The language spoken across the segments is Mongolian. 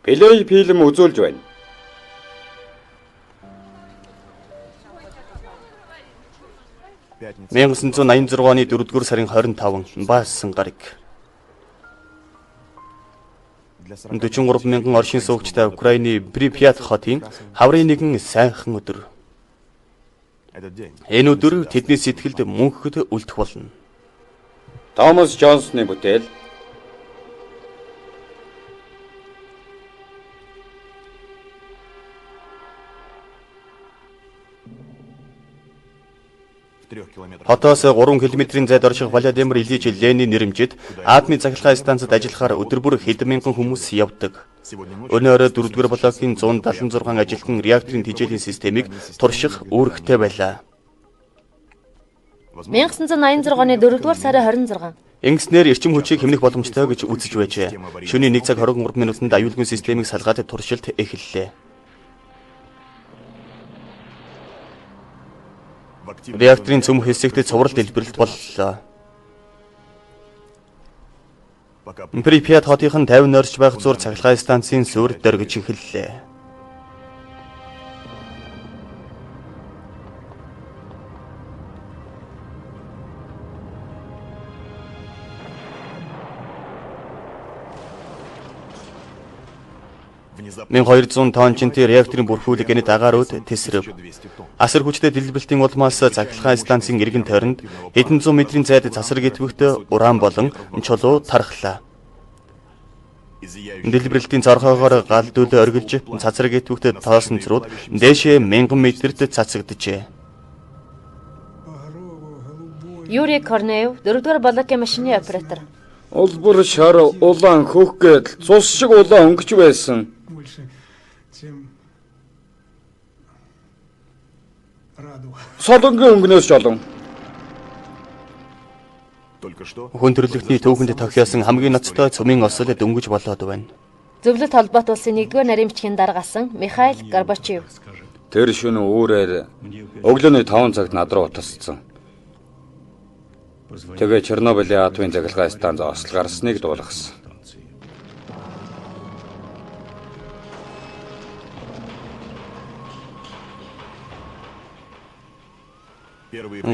Плей фильм үзүүлж байна. 1986 оны 4-р сарын 25 Баасан гараг. 43 мянган оршин суугчтай Украины Припят хотын хаврын нэгэн сайхан өдөр. Энэ өдөр тэдний сэтгэлд мөнхөд үлдэх болно. Томас Джонсны бүтээл Хотоос 3 км-ийн зайд орших Владимир Ильич Ленин нэрэмжит атомын цахилгаан станцад ажиллахаар өдөр бүр хэдэн мянган хүмүүс явдаг. Өнөө орой 4-р блокийн 176 ажилтан реакторын тижээлийн системийг турших үүрэгтэй байлаа. 1986 оны 4-р сарын 26. Ингэснээр эрчим хүчийг хэмнэх боломжтой гэж үзэж байжээ. Шөнийн 1 цаг 23 минутанд аюулгүй системийг салгаад туршилт эхэллээ. Реакторын цөм хэсэгт цуврал дэлбэрэлт боллоо. Припят хотынх нь 50 норч байх зуур цахилгаан станцын суурь дөргиж эхэллээ. 1200 тонн жинтэй реакторын бүрхүүлэг гэнэт агаар үд тэсрэв. Асар хүчтэй дэлбэлтийн улмаас цахилгаан станцын эргэн тойронд хэдэн зуун метрийн зайд цасраг идэвхтэй уран болон чулуу тархлаа. Дэлбэрэлтийн зорхоогоор гал дүүлээ оргилж цацраг идэвхтэй тоосон црууд дээшээ 1000 метрт цацагджээ. Юрий Корнеев 4-р блокийн машины оператор. Улбар шар улаан хөх гэдэл цус шиг улаан өнгөч байсан. Солонгийн өнгөнөөс ч олон. Хүн төрөлхтний түүхэнд тохиосон хамгийн ноцтой цумын осол дөнгөж болоод байна. Зөвлөлт холбоот улсын 1-р нарийн бичгийн дарга асан Михаил Горбачев. Тэр шөнө үүрээр өглөөний 5 цагт над руу утассан. Тэгээ Чернобылийн атомын цахилгаан станц осол гарсныг дуулгасан.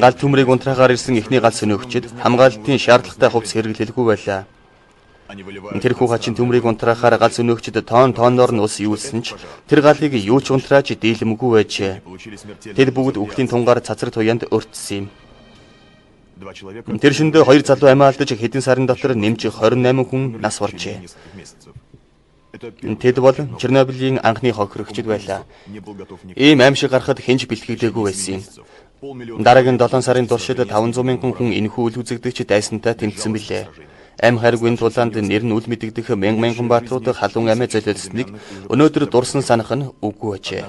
Гал төмрийг унтраагаар ирсэн эхний гал сөнөөгчид хамгаалалтын шаардлагатай хувцас хэрэглэлгүй байлаа. Тэрхүү хачин төмрийг унтраахаар гал сөнөөгчид тоон тооноор нь ус юулсан ч тэр галыг юу ч унтрааж дийлэмгүй байжээ. Тэд бүгд үхлийн тунгаар цацраг туяанд өртсөн юм. Тэр шөндөө хоёр залуу амиа алдаж хэдэн сарын дотор нэмж 28 хүн нас баржээ. Тэд бол Чернобылийн анхны хохирогчид байлаа. Ийм аимшиг гарахад хэн ч бэлтгэлээгүй байсан юм. Дараагийн 7 сарын туршид 500 мянган хүн энэхүү үл үзэгдэгч дайсантай тэмцсэн билээ. Ам хайргүйн тулаанд нэр нь үл мэдэгдэх мянган мянган бааtruуд халуун амиа золиосныг өнөөдөр дурсан санах нь үгүй ажээ.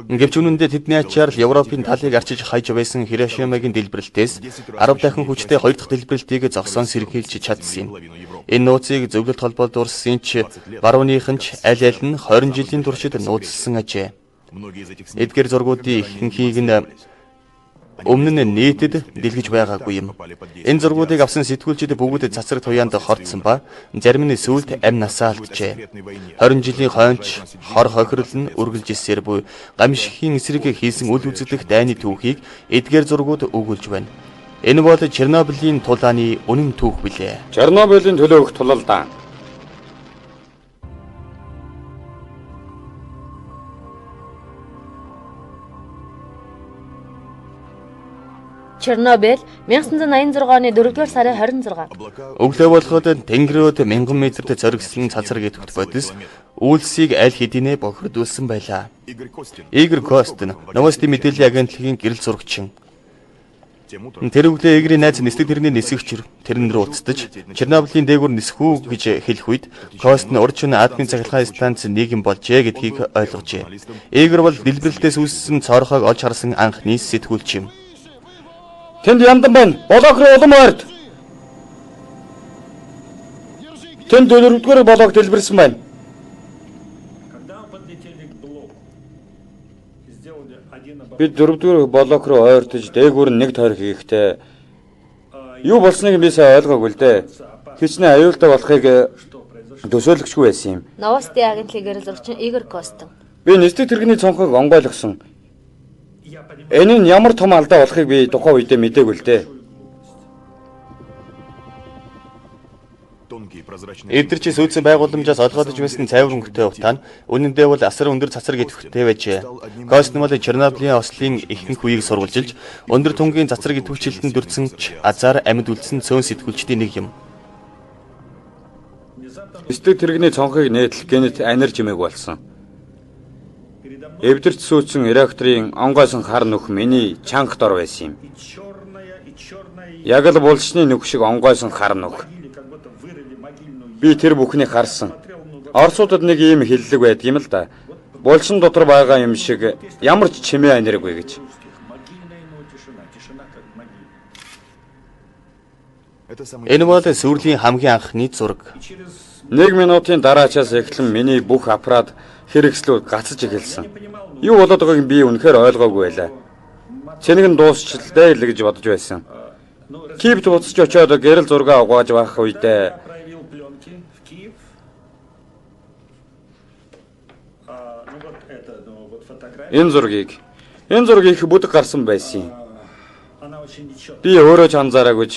Гэвч үнэндээ тэдний ачаар л Европын талыг арчиж хайж байсан Хирошимагийн дэлбэрэлтээс 10 дахин хүчтэй 2 дахь дэлбэрэлтийг зогсоон сэргийлж чадсан юм. Энэ нууцыг зөвлөлт холбоолд дурссан ч барууныхан ч аль аль нь 20 жилийн туршид нууцлсан ажээ. Эдгээр зургуудын ихэнхийг нь өмнө нь нийтэд дэлгэж байгаагүй юм. Энэ зургуудыг авсан сэтгүүлчид бүгд цацраг туяанд хорцсон ба зарим нь сүүлд амь насаа алджээ. 20 жилийн хойнч хор хохирол нь үргэлж ирсээр буй гамшигын эсрэг хийсэн үл үзэгдэх дайны түүхийг эдгээр зургууд өгүүлж байна. Энэ бол Чернобылийн тулааны үнэн түүх билээ. Чернобылийн төлөөх тулалдаан. Чернобыль 1986 оны 4-р сарын 26. Өглөө болоход тэнгэрүүд 1000 метрт зоригсон цацраг идэвхт бодис үйлсийг аль хэдийнэ бохирдуулсан байлаа. Игорь Костин, Новости мэдээллийн агентлагийн гэрэл зурагчин. Тэр өглөө Игорийн найз нисдэг тэрний нисгэгч тэрэн рүү уцтаж Чернобылийн дээгүүр нисэх үү гэж хэлэх үед Костин урд шөнө атомын цахилгаан станц нийгэм болжээ гэдгийг ойлгожээ. Игорь бол дэлбэрэлтээс үүссэн цоорхойг олж харсан анхны сэтгүүлч юм. Тэнд яндан байна. Блок руу улам ойрт. Тэнд дөрөвдүгээр блок дэлбэрсэн байна. Бид дөрөвдүгээр блок руу ойртож дээгүүр нь нэг тойрог хийхдээ юу болсныг би сайн ойлгоогүй л дээ. Хичнээн аюултай болохыг Төсөөлөгчгүй байсан юм. Новости агентлагийн гэрэл зурагчин Игорь Костин. Би нисдэг тэрэгний цонхыг онгойлгосон. Энэ нь ямар том алдаа болохыг би тухайн үедээ мдээгүй л дээ. Эвдэрч сүйдсэн байгууламжаас олгоодож байсан цайвар өнгөтэй утаа нь үнэндээ бол асар өндөр цацраг идэвхтэй байжээ. Костин бол Чернобылийн ослын ихэнх үеийг сурвалжилж, өндөр тунгийн цацраг идэвхжлэлтэнд дүрцэн ч азар амьд үлдсэн цөөн сэтгүүлчдийн нэг юм. Нисдэг тэрэгний цонхыг нээтэл гэнэт анир чимээг болсон. Эвдэрч сүйдсэн реакторын онгойсон хар нүх миний чанга дор байсан юм. Яг л булшны нүх шиг онгойсон хар нүх. Би тэр бүхнийг харсан. Оросуудад нэг ийм хэллэг байдаг юм л да. Булшин дотор байгаа юм шиг ямар ч чимээ аниргүй гэж. Энэ бол сүрлийн хамгийн анхны зураг. Нэг минутын дараачаас эхлэн миний бүх аппарат хэрэгслүүд гацаж эхэлсэн. Юу болоод байгааг би үнэхээр ойлгоогүй байлаа. Цэнэг нь дуусчлээ л гэж бодож байсан. Киевт буцаж очиод гэрэл зургаа угааж байх үедээ энэ зургийг их бүдэг гарсан байсан юм. Би өөрөө ч анзаараагүй ч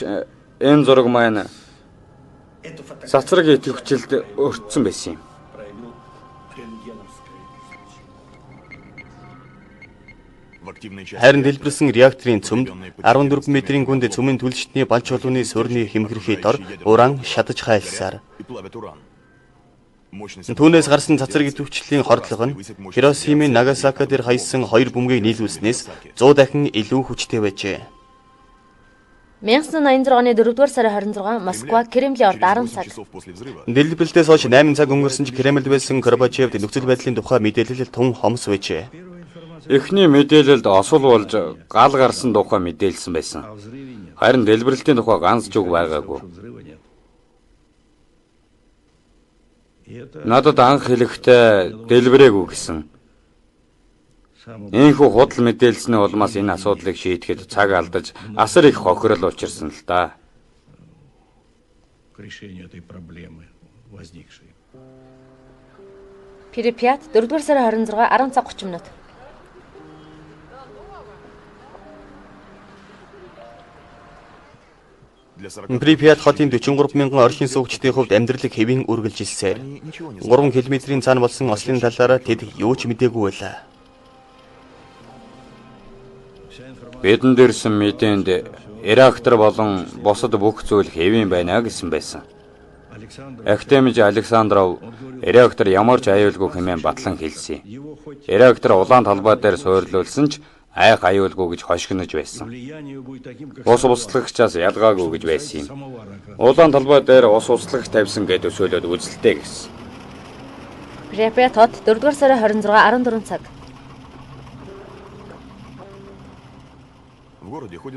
энэ зураг маань цацраг идэвхжилд өртсөн байсан юм. Харин дэлбэрсэн реакторын цөмд 14 метрийн гүнд цөмийн түлшний балж чулууны суурны хэмхэрхий дор уран шатаж хайлсаар. Түүнээс гарсан цацраг идэвхжлийн хордлого нь Хиросимийн Нагасаки дээр хаясан хоёр бөмбөгийг нийлүүлснээс 100 дахин илүү хүчтэй байжээ. 1986 оны 4-р сарын 26 Москва Кремлийн орд 10 цаг. Дэлбэрэлтээс хойш 8 цаг өнгөрсөн ч Кремлд байсан Горбачевд нөхцөл байдлын тухай мэдээлэл тун хомс байжээ. Эхний мэдээлэлд осол болж гал гарсан тухай мэдээлсэн байсан. Харин дэлбэрэлтийн тухай ганц ч үг байгаагүй. Надад анх хэлэхдээ дэлбэрээгүй гэсэн. Ийхүү худал мэдээлсний улмаас энэ асуудлыг шийдэхэд цаг алдаж асар их хохирол учирсан л да. Припят 4-р сарын 26 10 цаг 30 минут. Припят хотын 43 мянган оршин суугчдын хувьд амьдралыг хэвийн үргэлжилсээр 3 км-ийн цаана болсон ослын талаар тэд юу ч мдээгүй байлаа. Бидэнд ирсэн мэдээнд реактор болон бусад бүх зүйл хэвийн байна гэсэн байсан. Ахтемж Александров реактор ямар ч аюулгүй хэмээн батлан хэлсэн. Реактор улаан талбай дээр суйрлуулсан ч айх аюулгүй гэж хошигнож байсан. Ус услагчаас ялгаагүй гэж байсан юм. Улаан талбай дээр ус услагч тавьсан гэдээ өсөөлөд үзэлтэй гэсэн. Припят хот 4-р сарын 26 14 цаг.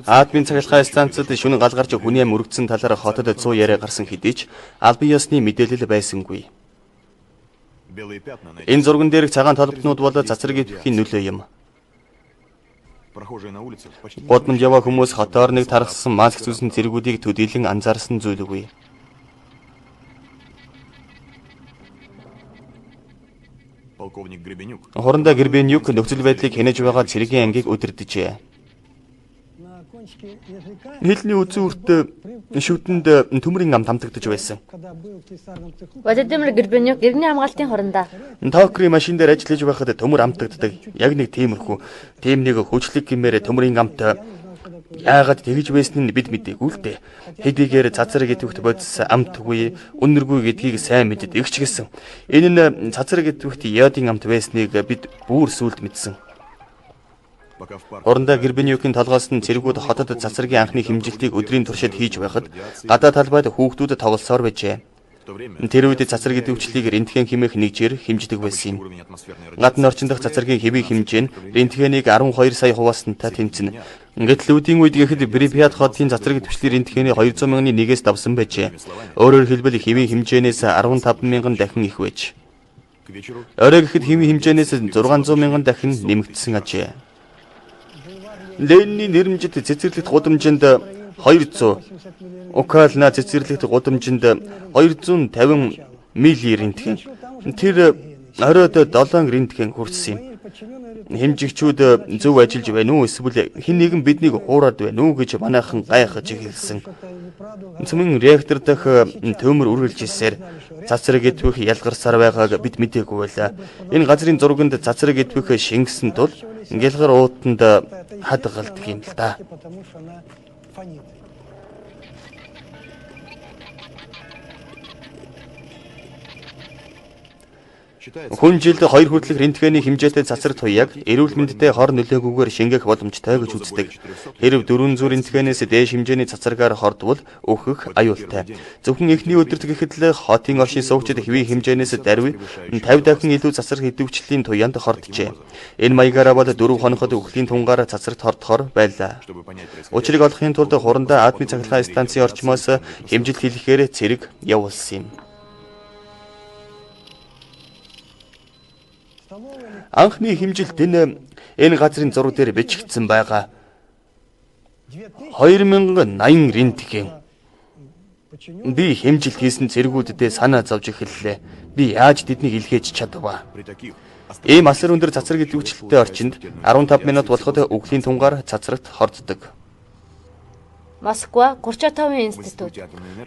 Атомын цахилгаан станцад шүн гал гарч хүний ам өргөдсөн талаар хотод 100 яриа гарсан хэдий ч албан ёсны мэдээлэл байсангүй. Энэ зурган дээрх цагаан толботнууд бол цацраг идэвхийн нөлөө юм. Гудамж яваа хүмүүс хотоор нэг тархсан маск зүүсэн цэргүүдийг төдийлөн анзаарсан зүйлгүй. Хурандаа Гребенюк нөхцөл байдлыг хянаж байгаа цэргийн ангийг удирджээ. Хэлний үзүүрт шүтэнд төмрийн ам тамтагдаж байсан. Владимир Гребенюк иргэний хамгаалтын хурандаа. Токрын машин дээр ажиллаж байхад төмөр амтагддаг. Яг нэг тиймэрхүү. Тийм нэг хүчлэг гэмээр төмрийн амт яагаад тэгж байсан нь бид мдээгүй л дээ. Хэдийгээр цацраг идэвхт бодис амтгүй, үнэргүй гэдгийг сайн мэддэг ч гэсэн. Энэ нь цацраг идэвхт йодын амт байсныг бид бүр сүлд мэдсэн. Хурандаа Гребенюкийн толгоос нь цэргүүд хотод цацрагийн анхны хэмжилтийг өдрийн туршид хийж байхад гадаа талбайд хүүхдүүд тоглосоор байжээ. Тэр үед цацраг идэвхжлийг рентген хэмээх нэгжээр хэмждэг байсан юм. Гадна орчин дахь цацрагийн хэвийн хэмжээ нь рентгенийг 12 сая хуваасантай тэмцэнэ. Гэтэл үдийн үед гэхэд Припят хотын цацраг идэвхжлийн рентгений 200 мянганы нэгээс давсан байжээ. Өөрөөр хэлбэл хэвийн хэмжээнээс 15 мянган дахин их байж. Орой гэхэд хэвийн хэмжээнээс 600 мянган дахин нэмэгдсэн ажээ. Ленины нэрмжит цэцэрлэгт гудамжинд 200, Укална цэцэрлэгт гудамжинд 250 Милли рентген. Тэр оройд 7 рентген хүртсэн юм. Хэмжигчүүд зөв ажиллаж байна уу эсвэл хэн нэгэн биднийг хуураад байна уу гэж манайхан гайхаж эхэлсэн. Цөмийн реактор дахь төмөр үргэлж ирсээр цацраг идэвх ялгарсаар байгааг бид мдээгүй байлаа. Энэ газрын зурганд цацраг идэвх шингэсэн тул гялгар уутанд хадгалдаг юм л да. Хүн жилд 2 хүртэлх рентгений хэмжээтэй цацраг туяаг эрүүл мэндэд хор нөлөөгүйгээр шингэх боломжтой гэж үздэг. Хэрв 400 рентгенээс дээш хэмжээний цацрагаар хордвол өөхөх аюултай. Зөвхөн эхний өдөрт гэхэд л хотын оршин суугчид хэвийн хэмжээнээс даруй 50 дахин илүү цацраг идэвхжлийн туяанд хорджээ. Энэ маягаараа бол 4 хоногт үхлийн тунгаар цацрагт хордохоор байлаа. Учрыг олохын тулд хурандаа атомын цахилгаан станцын орчмоос хэмжилт хийлгэхээр цэрэг явуулсан юм. Анхны хэмжилт энэ газрын зураг дээр бичигдсэн байгаа. 2080 рентген. Би хэмжилт хийсэн цэргүүддээ санаа зовж эхэллээ. Би яаж тэднийг илгээж чадваа? Ийм асар өндөр цацраг идэвхжлэлтэй орчинд 15 минут болоход үхлийн тунгаар цацрагт хорддог. Москва Курчатовын институт.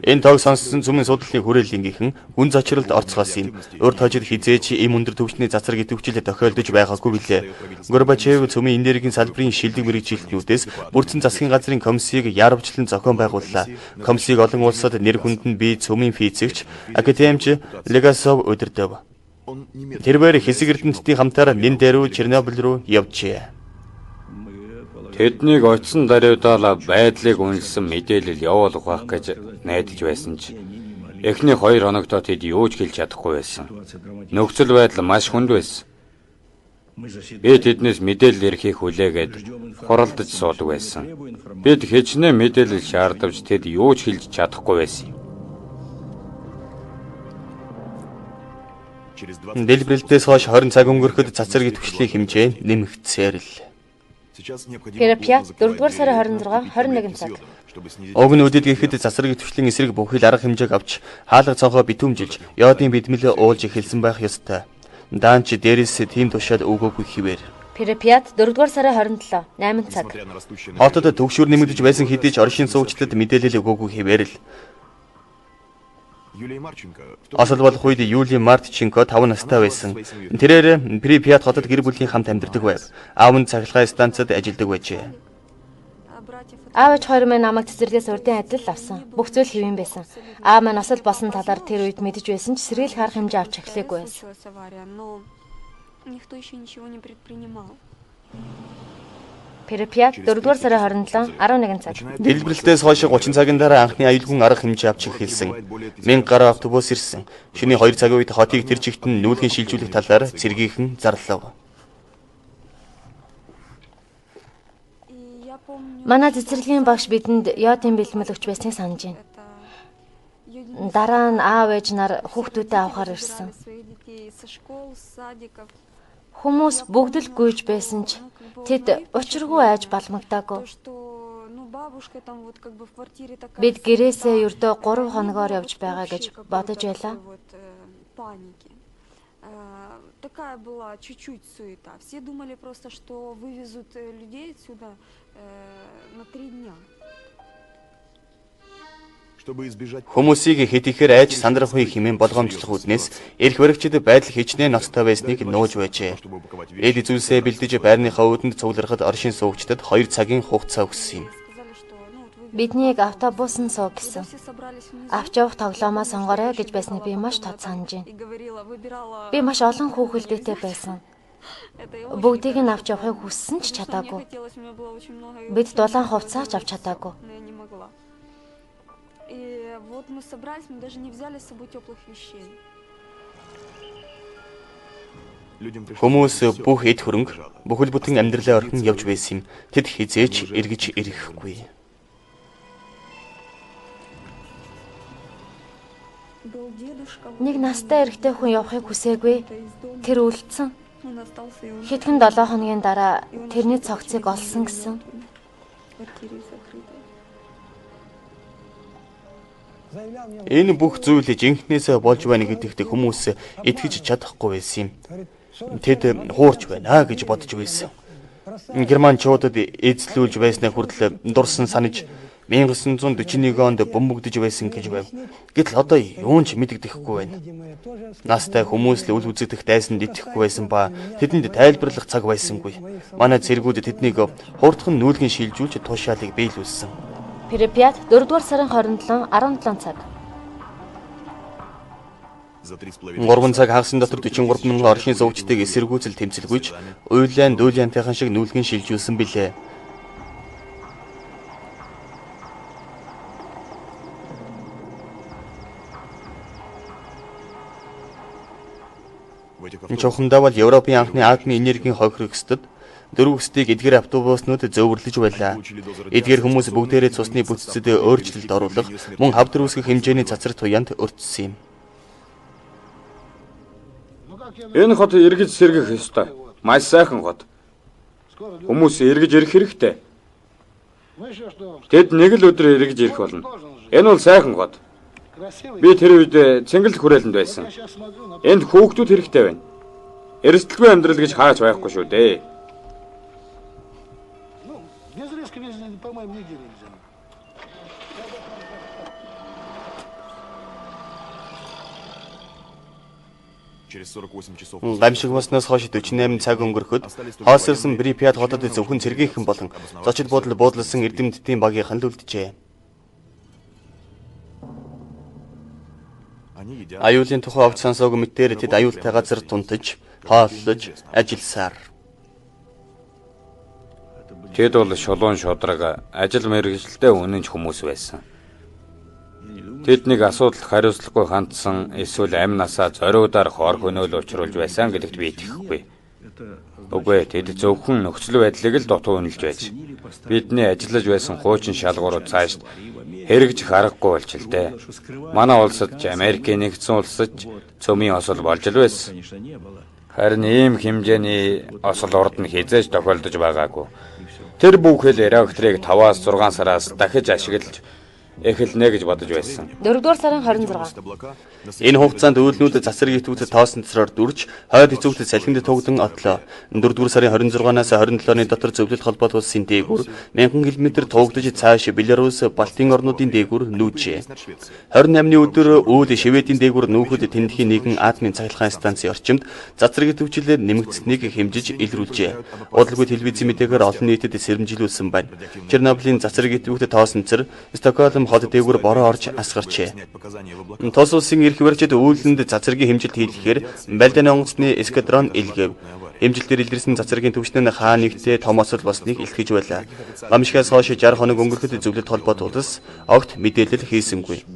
Энэ тоог сонссон цөмийн судлалын хүрээлэнгийнхэн гүн зочролд орцгоосон юм. Урд хожид хизээч ийм өндөр түвшний цацраг идэвхжил тохиолдож байгаагүй билээ. Горбачев цөмийн энергийн салбарын шилдэг мэргэжилтнүүдээс бүрдсэн засгийн газрын комиссийг яарвчлан зохион байгууллаа. Комиссийг олон улсад нэр хүнд нь бие цөмийн физикч академич Легасов удирдав. Тэрээр хэсэг эрдэмтдийн хамтаар нэн дээр Чернобыль руу явжээ. Тэднийг очсон даруйдаа байдлыг үнэлсэн мэдээлэл явуулах байх гэж найдаж байсан ч эхний 2 хоногтоо тэд юу ч хэлж чадахгүй байсан. Нөхцөл байдал маш хүнд байсан. Би тэднээс мэдээлэл ирэхийг хүлээгээд хуралдаж суудаг байсан. Бид хичнээн мэдээлэл шаардавч тэд юу ч хэлж чадахгүй байсан юм. Дэлбэрэлтээс хойш 20 цаг өнгөрөхөд цацраг идэвхжлийн хэмжээ нэмэгдсээр л. Припят 4-р сарын 26 21 цаг. Уг нь үдэд гэхэд цацраг идэвхжлийн эсрэг бүхий л арга хэмжээг авч хаалга цонхоо битүүмжилж йодын бэлмэл уулж эхэлсэн байх ёстой. Даанч дээрээс тийм тушаал өгөөгүй хэвээр. Припят 4-р сарын 27 8 цаг. Хотод төгшүүр нэмэгдэж байсан хэдий ч оршин суугчдад мэдээлэл өгөөгүй хэвээр л. Осол болох үед Юли Мартченко 5 настай байсан. Тэрээр Припят хотод гэр бүлийн хамт амьдардаг байв. Аав нь цахилгаан станцад ажилладаг байжээ. Аав ээж хоёр маань намайг цэцэрлэгээс урдын адил авсан. Бүх зүйл хэвэн байсан. Аав маань осол болсон талаар тэр үед мэдэж байсан ч сэргийлэх арга хэмжээ авч эхлэегүй байсан. Припят 4-р сарын 27 11 цаг. Дэлбэрэлтээс хойш 30 цагийн дараа анхны аюулгүй арга хэмжээ авч эхэлсэн. 1000 гаруй автобус ирсэн. Шөнийн 2 цагийн үед хотыг тэр чигт нь нүүлгэн шилжүүлэх талаар цэргийнхэн зарлав. Манай цэцэрлэгийн багш бидэнд йодын бэлмэл өгч байсныг санаж байна. Дараа нь аав ээж нар хүүхдүүдээ авахар ирсэн. Хүмүүс бүгд л гүйж байсан ч тэд учиргүй айж балмагдаагүй. Бид гэрээсээ ердөө 3 хоногоор явж байгаа гэж бодож байлаа. Такая была чуть-чуть суета. Все думали просто, что вывезут людей отсюда на 3 дня. Хүмүүсийг хэд ихээр айж сандрах үе хэмээн болгоомжлох үүднээс эрх баригчид байдал хичнээн ноцтой байсныг нууж байжээ. Эл зүйлсээ бэлдэж байрныхаа үүдэнд цуглархад оршин суугчдад 2 цагийн хугацаа өгсөн юм. Биднийг автобусанд суу гэсэн. Авч явах тоглоомоо сонгоорой гэж байсныг би маш тод санаж байна. Би маш олон хүүхэлдээтэй байсан. Бүгдийг нь авч явахыг хүссэн ч чадаагүй. Бид дулаан хувцас ч авч чадаагүй. И вот мы собрались, мы даже не взяли с собой теплых вещей. Хүмүүс бүх эд хөрөнгө, бүхэл бүтэн амьдралаа орхин явж байсан юм. Тэд хизээч эргэж ирэхгүй. Нэг настай эрэгтэй хүн явахыг хүсээгүй. Тэр үлдсэн. Хэдхэн 7 хоногийн дараа тэрний цогцыг олсон гэсэн. Энэ бүх зүйл жинхнээсээ болж байна гэдэгт хүмүүс итгэж чадахгүй байсан юм. Тэд хуурч байна гэж бодож байсан. Германчуудад эзлүүлж байснаа хүртэл дурсан санаж 1941 онд бөмбөгдөж байсан гэж байв. Гэтэл одоо юун ч мэдэгдэхгүй байна. Настай хүмүүс л үл үзэгдэх дайсанд итгэхгүй байсан ба тэдэнд тайлбарлах цаг байсангүй. Манай цэргүүд тэднийг хурдхан нүүлгэн шилжүүлж тушаалыг биелүүлсэн. Припят 4-р сарын 27 17 цаг. 3 цаг хагасын дотор 43 мянган оршин суугчдыг эсэргүүцэл тэмцэлгүйж уйлан дүүлянтайхан шиг нүүлгэн шилжүүлсэн билээ. Чухамдаа бол Европын анхны атомын энергийн хохирогчдод дөрвөн өстийг эдгээр автобуснууд зөөвөрлөж байлаа. Эдгээр хүмүүс бүгдээрээ цусны бүтцэд өөрчлөлт оруулах, мөн хавдар үүсгэх хэмжээний цацрат туяанд өртсөн юм. Энэ хот эргэж сэргэх ёстой. Маш сайхан хот. Хүмүүс эргэж ирэх хэрэгтэй. Тэд нэг л өдөр эргэж ирэх болно. Энэ бол сайхан хот. Би тэр үед цэнгэлд хүрээлэнд байсан. Энд хүүхдүүд хэрэгтэй байна. Эрсдэлгүй амьдрал гэж хаач байхгүй шүү дээ. Гамшиг болсноос хойш 48 цаг өнгөрөхөд хоосорсон Припят хотод зөвхөн цэргийнхэн болон зочид буудал буудласан эрдэмтдийн багийнхан л үлджээ. Аюулын тухай огт сонсоогүй мэтээр тэд аюултай газар тунтаж, хооллож, ажилласаар. Тэд бол шулуун шудраг, ажил мэргэжилтэй үнэнч хүмүүс байсан. Тэд нэг асуудалд хариуцлагагүй хандсан эсвэл амь насаа зориудаар хор хөнөөл учруулж байсан гэдэгт би итгэхгүй. Үгүй ээ, тэд зөвхөн нөхцөл байдлыг л дутуу үнэлж байж. Бидний ажиллаж байсан хуучин шалгуурууд цаашд хэрэгжих аргагүй болж л дээ. Манай улсад ч Америкийн нэгдсэн улсад ч цөмийн осол болж л байсан. Харин ийм хэмжээний осол урд нь хэзээ ч тохиолдож байгаагүй. Тэр бүхэл реакторыг 5-аас 6 сараас дахиж ашиглаж эхэлнэ гэж бодож байсан. 4-р сарын 26. Энэ хугацаанд үүлнүүд цацраг идэвхтэй тоосон цэцрээр дүрж, хойд эцүүхтэй салхинд тугдан одлоо. 4-р сарын 26-наас 27-ны дотор зөвлөлт холбоот улсын дээгүүр 1000 км туугдаж цааш Беларусь, Балтийн орнуудын дээгүүр нүүжээ. 28-ны өдөр үйл Шведийн дээгүүр нүүхэд тэндхийн нэгэн атомын цахилгаан станцын орчимд цацраг идэвхжлээр нэмэгдсэнийг хэмжиж илрүүлжээ. Удалгүй телевизийн мэдээгээр олон нийтэд сэрэмжилүүлсэн байна. Чернобылийн цацраг идэвхтэй тоосон цэр Стокгольм хот дээгүүр бороо орж асгарчээ. Тус улсын эрх барьчид үүлэнд цацрагийн хэмжилт хийлгэхээр Балданы онгоцны эскадрон илгээв. Хэмжилтээр илэрсэн цацрагийн түвшин нь хаа нэгтээ том осол болсныг илтгэж байлаа. Гамшигаас хойш 60 хоног өнгөрөхөд зөвлөлт холбоот улс огт мэдээлэл хийсэнгүй.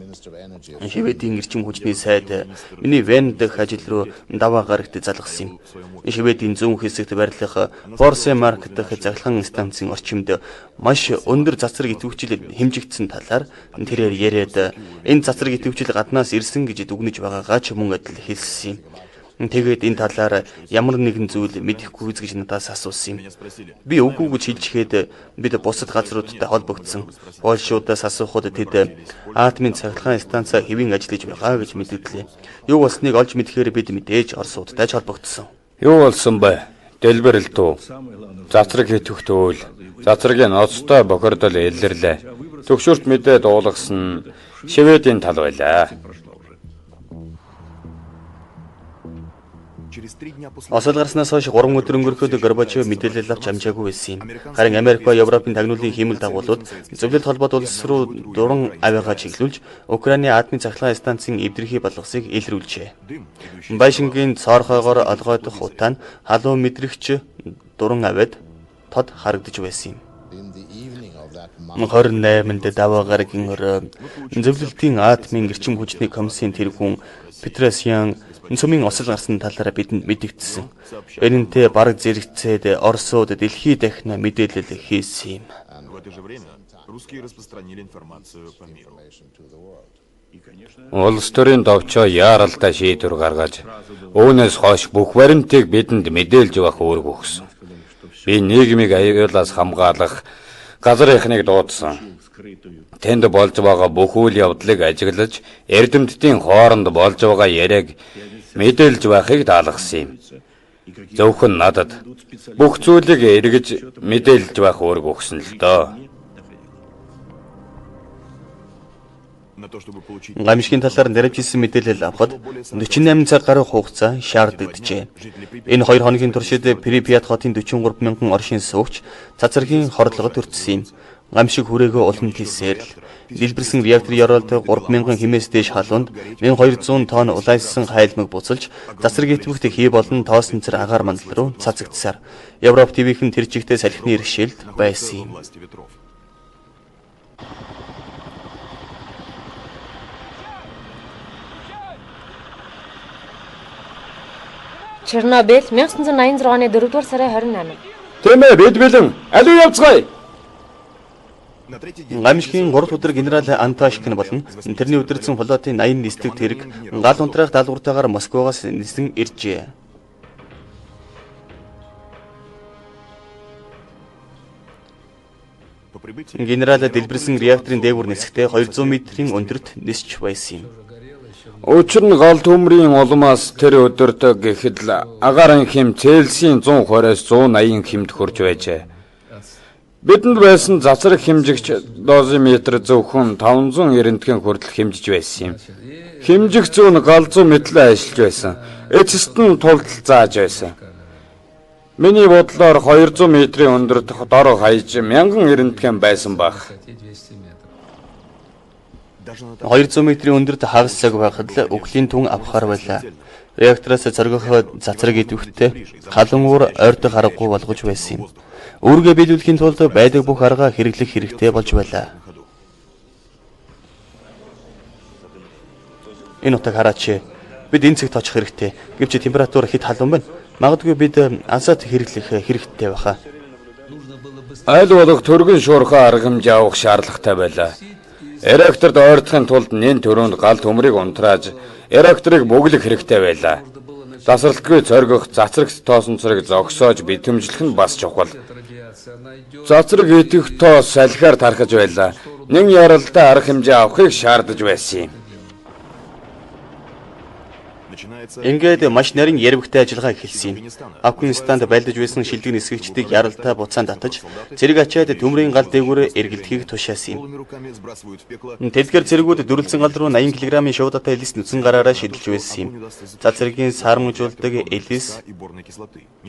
Шведийн эрчим хүчний сайд миний Вен дэх ажил руу даваа гарагт залгасан юм. Шведийн зүүн хэсэгт байрлах Форсемарк дэх цахилгаан станцын орчимд маш өндөр цацраг идэвхжил хэмжигдсэн талаар тэрээр яриад энэ цацраг идэвхжил гаднаас ирсэн гэж дүгнэж байгаагаа ч мөн адил хэлсэн юм. Тэгээд энэ талаар ямар нэгэн зүйл мэдэхгүй гэж надаас асуусан юм. Би үгүй гэж хэлжихэд бид бусад газруудтай холбогдсон. Польшуудаас асуухад тэд атомын цахилгаан станцаа хэвийн ажиллаж байгаа гэж мэдэгдлээ. Юу болсныг олж мэдэхээр бид мэдээж Оросуудтай ч холбогдсон. Юу болсон бэ? Дэлбэрэлт үү? Цацраг идэвхтэй үйл, цацрагийн ноцтой бохирдол илэрлээ. Төгшөрт мэдээ дуулгасан Шведийн тал байлаа. Осол гарснаас хойш 3 өдөр өнгөрөхөд Горбачев мэдээлэл авч амжаагүй байсан юм. Харин Америк ба Европын тагнуулын хиймэл дагуулууд зөвлөлт холбоот улс руу дуран авиагаа чиглүүлж Украины атомын цахилгаан станцын эвдрхий болгосыг илрүүлжээ. Байшингийн цоорхойгоор олгойдох утаа нь халуун мэдрэгч дуран авиад тод харагдаж байсан юм. 28-нд даваа гарагийн орой зөвлөлтийн атомын эрчим хүчний комиссийн тэргүүн Петросян цөмийн осол гарсан талаараа бидэнд мэдэгдсэн. Энэнтэй бараг зэрэгцээд Оросууд дэлхий дахина мэдээлэл хийсэн юм. Улс төрийн товчоо яаралтай шийдвэр гаргаж үүнээс хойш бүх баримтыг бидэнд мэдээлж явах үүрэг өгсөн. Би нийгмийг аюулаас хамгаалах Газар эхнийг дуудсан. Тэнд болж байгаа бүх үйл явдлыг ажиглаж, эрдэмтдийн хооронд болж байгаа яриаг мэдээлж байхыг даалгасан юм. Зөвхөн надад бүх зүйлийг эргэж мэдээлж байх үүрэг өгсөн л доо. Гамшигын талаар наривчилсан мэдээлэл авахад 48 цаг гаруй хугацаа шаардлагджээ. Энэ 2 хоногийн туршид Припят хотын 43 мянган оршин суугч цацрагийн хордлогод өртсөн юм. Гамшиг хүрээгөө улам хэлсээр л дэлбэрсэн реактор ёроолд 3000 хэмээс дээш халуунд 1200 тонн улайссан хайлмаг буцалж цацраг итгэвхт хий болон тоосон цэр агаар мандал руу цацагдсаар Европ ТV-хэн тэр чигтээ салхины иргэшээлд байсан юм. Чернобыль 1986 оны 4-р сарын 28. Тийм ээ, бид бэлэн. Аливаа явцгаая. Гамшигын 3 өдөр генерал Анташкин болон тэрний удирдсан флотын 80 нислэг тэрэг гал унтраах даалгавартайгаар Москвагаас нисэн иржээ. Генерал дэлбэрсэн реакторын дээгүүр нисэхдээ 200 метрийн өндөрт нисч байсан юм. Учир нь гал төмрийн улмаас тэр өдөрт гэхэд л агаарын хэм Цельсийн 120-оос 180 хэмд хүрч байжээ. Бидэнд байсан цацраг хэмжигч дозиметр зөвхөн 590 хүртэл хэмжиж байсан юм. Хэмжих зүүн галзуу мэтлээ ажиллаж байсан. Эцэст нь тултал зааж байсан. Миний бодлоор 200 метрийн өндөрт дор хаяж 1090 байсан байх. 200 метрийн өндөрт хагас цаг байхад л үхлийн түн авахар байлаа. Реактороос зоргох цацраг идэвхтэй халуун уур ойртох аргагүй болгож байсан юм. Үүргээ биелүүлэхийн тулд байдаг бүх аргаа хэрэглэх хэрэгтэй болж байлаа. Энэ утаг хараач. Бид энэ цагт очих хэрэгтэй. Гэвч температур хэд халуун байна? Магадгүй бид азот хэрэглэх хэрэгтэй байхаа. Аль болох түргэн шуурхай арга хэмжээ авах шаардлагатай байлаа. Реакторд ойртохын тулд нэн төрөнд гал төмрийг унтрааж, реакторыг бөглөх хэрэгтэй байлаа. Тасралтгүй зоргох цацрагт тоосон цэрэг зогсоож битэмжлэх нь бас чухал. Цацраг идэх тоос салхиар тархаж байлаа. Нэн яралтай арга хэмжээ авахыг шаардаж байсан юм. Ингээд маш нарийн ярвэгтэй ажиллагаа эхэлсэн юм. Афганистанд байлдаж байсан шилдэг нисгэгчдийг яралтай буцаан татаж, цэрэг ачаад төмрийн гал дээгүүр эргэлдэхийг тушаасан юм. Тэдгээр цэргүүд дүрлцэн гал руу 80 кг-ийн шуудатай элис нүцгэн гараараа шидэлж байсан юм. Цацрагийн сармажуулдаг элис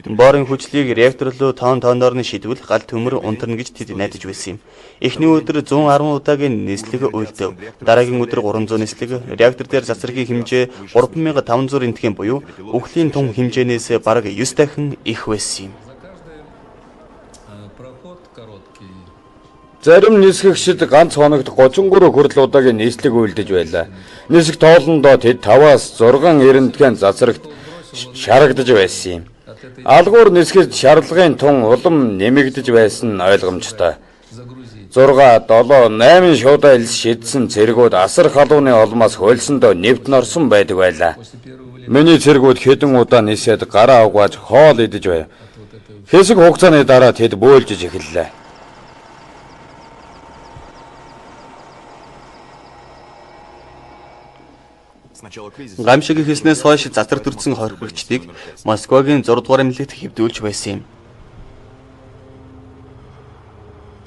борын хүчлийг реактор руу тоон тооноор нь шидвэл гал төмөр унтарна гэж тэд найдаж байсан юм. Эхний өдөр 110 удаагийн нислэг уйлдав. Дараагийн өдөр 300 нислэг, реактор дээр цацрагийн хэмжээ 3500 рентген буюу үхлийн тун хэмжээнээс бараг 9 дахин их байсан юм. Зарим нисгэгчид ганц хоногт 33 хүрэл удаагийн нислэг уйлдаж байлаа. Нисэх тоолондоо тэд 5-аас 6 рентген цацрагт шарагдаж байсан юм. Алгуур нисгэж шарлагын тун улам нэмэгдэж байсан нь ойлгомжтой. 6, 7, 8 шуудаа элс шидсэн цэргүүд асар халууны олмоос хөлсөндөө нэвт норсон байдаг байлаа. Миний цэргүүд хэдэн удаа нисээд гараа угааж хоол идэж байв. Хэсэг хугацааны дараа тэд бөөлжиж эхэллээ. Гамшиг хийснээс хойш задрагт өртсөн хорхогчдыг Москвагийн 6 дугаар эмнэлэгт хэвдүүлж байсан юм.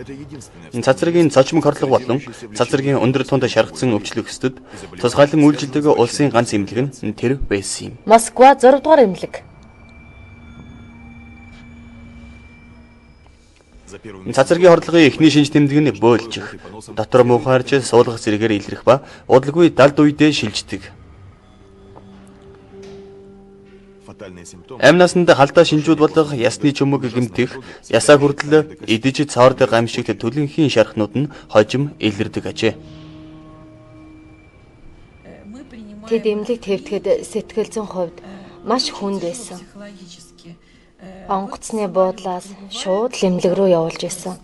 Цацрагийн цочмог хордлого болон цацрагийн өндөр тунд шаргацсан өвчлөгсдөд тусгаалan үйлжилдэг улсын ганц эмнэлэг нь тэр байсан юм. Москва 6 дугаар эмнэлэг. Цацрагийн хордлогын эхний шинж тэмдэг нь бөөлжих, дотор муухайрч суулгах зэрэгээр илрэх ба удалгүй далд үедээ шилждэг. Амь насанд халдаа шинжүүд болох ясны чөмөг гэмтэх, ясаа хүртэл идэж цоордог гамшигт төлөнхийн шархнууд нь хожим илэрдэг ажээ. Тэд эмнэлэг твдэхэд сэтгэл зүйн хувьд маш хүнд байсан. Онгоцны буудлаас шууд л эмнэлэг рүү явуулж байсан.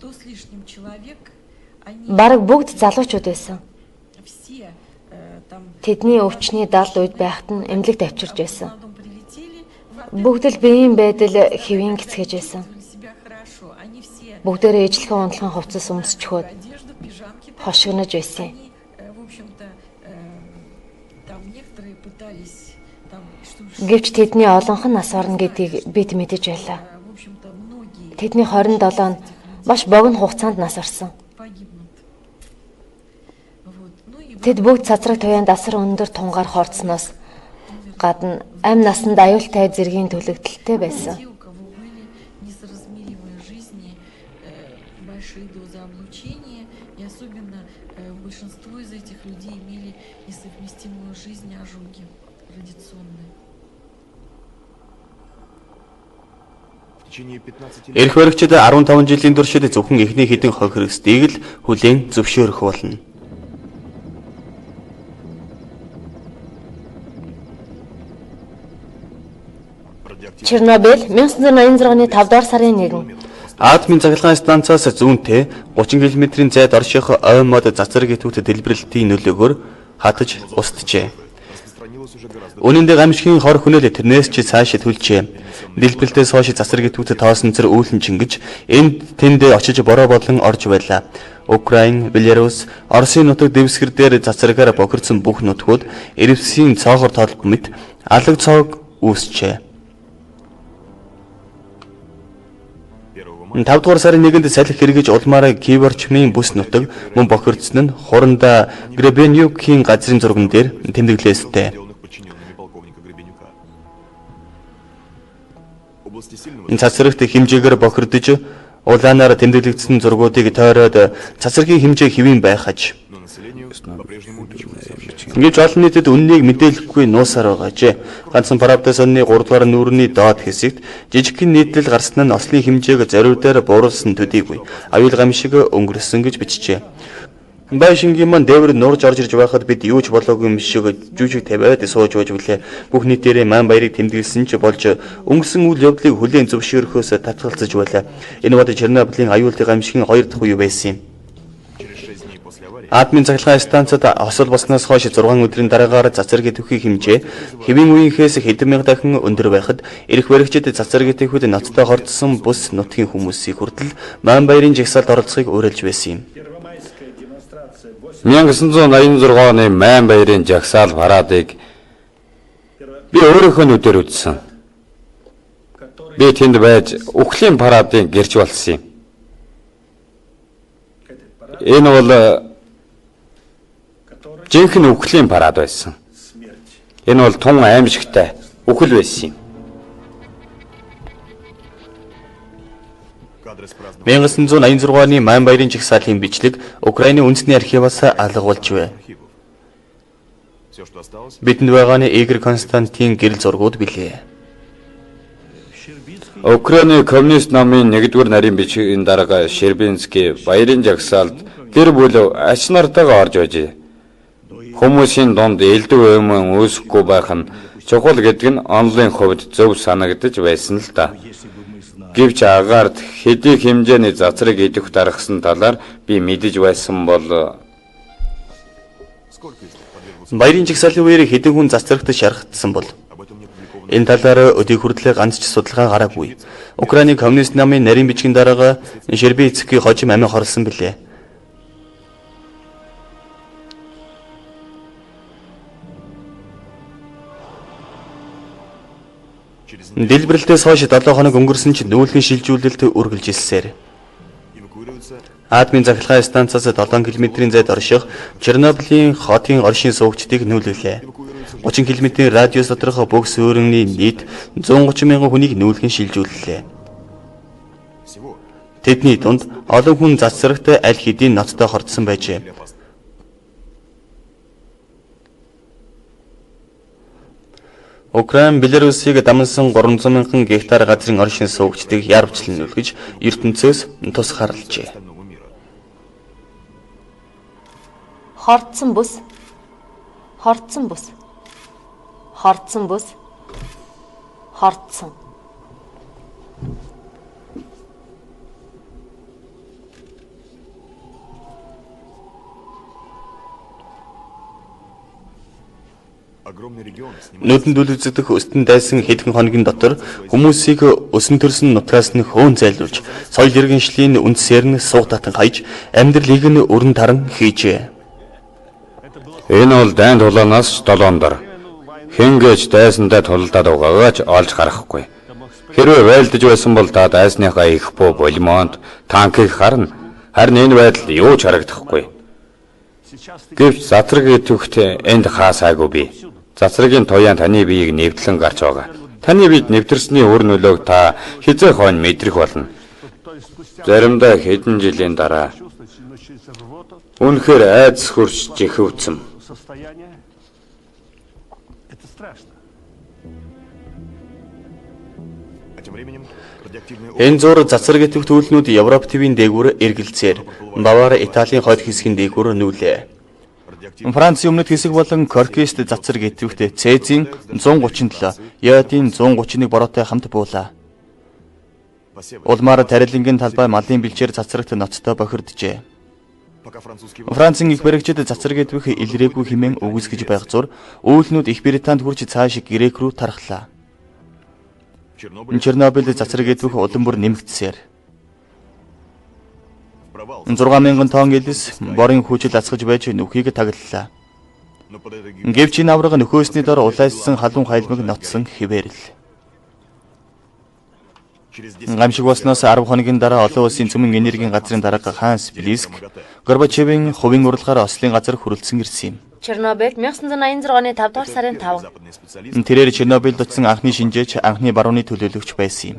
Бараг бүгд залуучууд байсан. Тэдний өвчний далд үед байхад нь эмнэлэгт авчирч байсан. Бүгд л биеийн байдал хэвийн гисгэж байсан. Бүгдээрээ ижлэхэн унтлахын хувцас өмсчхөөд хошигнож байсан юм. Гэвч тэдний олонх нь нас орно гэдгийг бид мэдэж байлаа. Тэдний 27 нь маш богино хугацаанд нас орсон. Тэд бүгд цацраг туяанд асар өндөр тунгаар хорцсоноос гадна амь насанд аюултай зэргийн түлэгдэлтэй байсан. Эрх баригчид 15 жилийн туршид зөвхөн эхний хэдэн хохирогсдыг л хүлээн зөвшөөрөх болно. Чернобыль 1986 оны 5 дугаар сарын 1. Атомын цахилгаан станцаас зүүнтэй 30 км-ийн зайд орших ой мод цацраг идэвхтэй дэлбэрэлтийн нөлөөгөөр хатаж устжээ. Үнэн дээр гамшигын хор хүнэл тэрнээс ч цааш түлжээ. Дэлбэрэлтээс хойш цацраг идэвхтэй тоосон цэр үүлэн чингэж энд тэнд очиж бороо болон орж байлаа. Украин, Беларусь, Оросын нутаг дэвсгэр дээр цацрагаар бохирдсон бүх нутгууд эрвсийн цоохор толбо мэт алаг цоог үүсчээ. 5 дугаар сарын 1-нд салхи хэрэгж улмаараа Киворчмын бүс нутаг мөн бохирдсон нь хуранда Гребенюкийн газрын зурган дээр тэмдэглээстэй. Цацрагт хэмжээгээр бохирдож улаанаар тэмдэглэгдсэн зургуудыг тойроод цацрагийн хэмжээ хэвийн байх аж. Гэвч олон нийтэд үннийг мэдээлэхгүй нуусаар байгаажээ. Ганцхан Правда сонины 3 дугаар нүүрний доод хэсэгт жижигхэн нийтлэл гарсан нь ослын хэмжээг зориудаар бууруулсан төдийгүй аюул гамшиг өнгөрсөн гэж бичжээ. Байшингийн маань дээвэр нурж орж ирж байхад бид юу ч болоогүй юм шиг жүжиг тавиад сууж байж билээ. Бүх нийтээрээ маань баярыг тэмдэглэсэн ч болж өнгөрсөн үйл явдлыг хүлээн зөвшөөрөхөөс татгалзаж байлаа. Энэ бод Чернобылийн аюултай гамшигын 2 дахь үе байсан юм. Атомын цахилгаан станцад осол болсноос хойш 6 өдрийн дараагаар цацраг идэвхий хэмжээ хэвийн үеийнхээс хэдэн мянга дахин өндөр байхад эрх баригчид цацраг идэвхүйд ноцтой хордсон бүс нутгийн хүмүүсийг хүртэл маань баярын жагсаалд оролцохыг уриалж байсан юм. 1986 оны маань баярын жагсаал парадыг би өөрийнхөө нүдээр үзсэн. Би тэнд байж үхлийн парадын гэрч болсон юм. Энэ бол жинхэнэ үхлийн парад байсан. Энэ бол тун аимшигтай үхэл байсан юм. 1986 оны маань баярын жагсаалын бичлэг Украины үндэсний архиваас алга болж байв. Бидэнд байгаа нь Игорь Константин гэрэл зургууд билээ. Украины коммунист намын 1-р нарийн бичгийн дарга Щербинский баярын жагсаалд гэр бүл ач нартайгаа орж байжээ. Хүмүүсийн дунд элдв юм үүсэхгүй байх нь чухал гэдэг нь онлын хувьд зөв санагдаж байсан л да. Гэвч агаарт хэдий хэмжээний цацраг идэх даргасан талаар би мэдэж байсан бол Баярын жагсаалын үеэр хэдэн хүн цацрагт шархагдсан бол энэ талаар өдий хүртлээр ганц ч судалгаа гараагүй. Украины коммунист намын нарийн бичгийн дарга Щербицкий хожим амиа хорлсон билээ. Дэлбэрэлтээс хойш 7 хоног өнгөрсөн ч нүүлгэн шилжүүлэлт үргэлжилсээр. Атомын цахилгаан станцаас 7 км-ийн зайд орших Чернобылийн хотын оршин суугчдыг нүүлгэлээ. 30 км-ийн радиус доторх бүх суурины нийт 130 мянган хүнийг нүүлгэн шилжүүллээ. Тэдний дунд олон хүн цацрагт аль хэдийн ноцтой хордсон байжээ. Украин Беларусыг дамнасан 300 мянган гектар газрын оршин суугчдыг яарвчлан нүлгэж ертөнцөөс тусгаарлажээ. Хордсон бүс. Хордсон бүс. Хордсон бүс. Хордсон. Нүдэнд үлзэгдэх өстөн дайсан хэдхэн хоногийн дотор хүмүүсийг өсөн төрсөн нутгаас нь хөөн зайлуулж, соёл иргэншлийн үндсээр нь сууг татан хаяж, амьдралыг нь өрн таран хийжээ. Энэ бол дайн тулаанаас долоон дор. Хингээч дайсандаа тулалдаад байгаагаа ч олж гаргахгүй. Хэрвээ байлдаж байсан бол та дайсныхаа их буу болмоонд танкийг харна. Харин энэ байдал юу ч харагдахгүй. Гэвч задраг идэвхт энд хаасаагүй би. Засрагийн туяан таны биеийг нэвтлэн гарч байгаа. Таны биед нэвтэрсний үр нөлөөг та хизээ хойно мэдрэх болно. Заримдаа хэдэн жилийн дараа үнэхээр айдас хөрч жихвцэн. Энэ зур цацраг идэвхт үйлнүүд Европ твийн дээгүүр эргэлзээр, Бавар Италийн хойд хэсгийн дээгүүр нүүлээ. Францын өмнөд хэсэг болон Коркист цацраг идэвхт Цезийн 137, Йодын 131 бороотой хамт буулаа. Улмаар тарилангийн талбай малын бэлчээр цацрагт ноцтой бохирджээ. Францын их баригчид цацраг идэвх илрээгүй хэмээн үгүйсгэж байх зур үйлнүүд Их Британд хүрч цааш Грек рүү тархлаа. Чернобыль цацраг идэвх улам бүр нэмэгдсээр 6000 тонн элс борын хүчил асгаж байж нүхийг таглалаа. Гэвч энэ авраг нөхөөсний дор улайссан халуун хайлмаг ноцсон хിവэрл. Гамшиг болсноос 10 хоногийн дараа олон улсын цөмийн энергийн газрын дарга Ханс Блиск Горбачевын хувийн урилгаар Ослын газар хүрэлцэн ирсэн юм. Чернобыль 1986 оны 5 дугаар сарын 5. Тэрээр Чернобыльд очсон анхны шинжээч, анхны барууны төлөөлөгч байсан юм.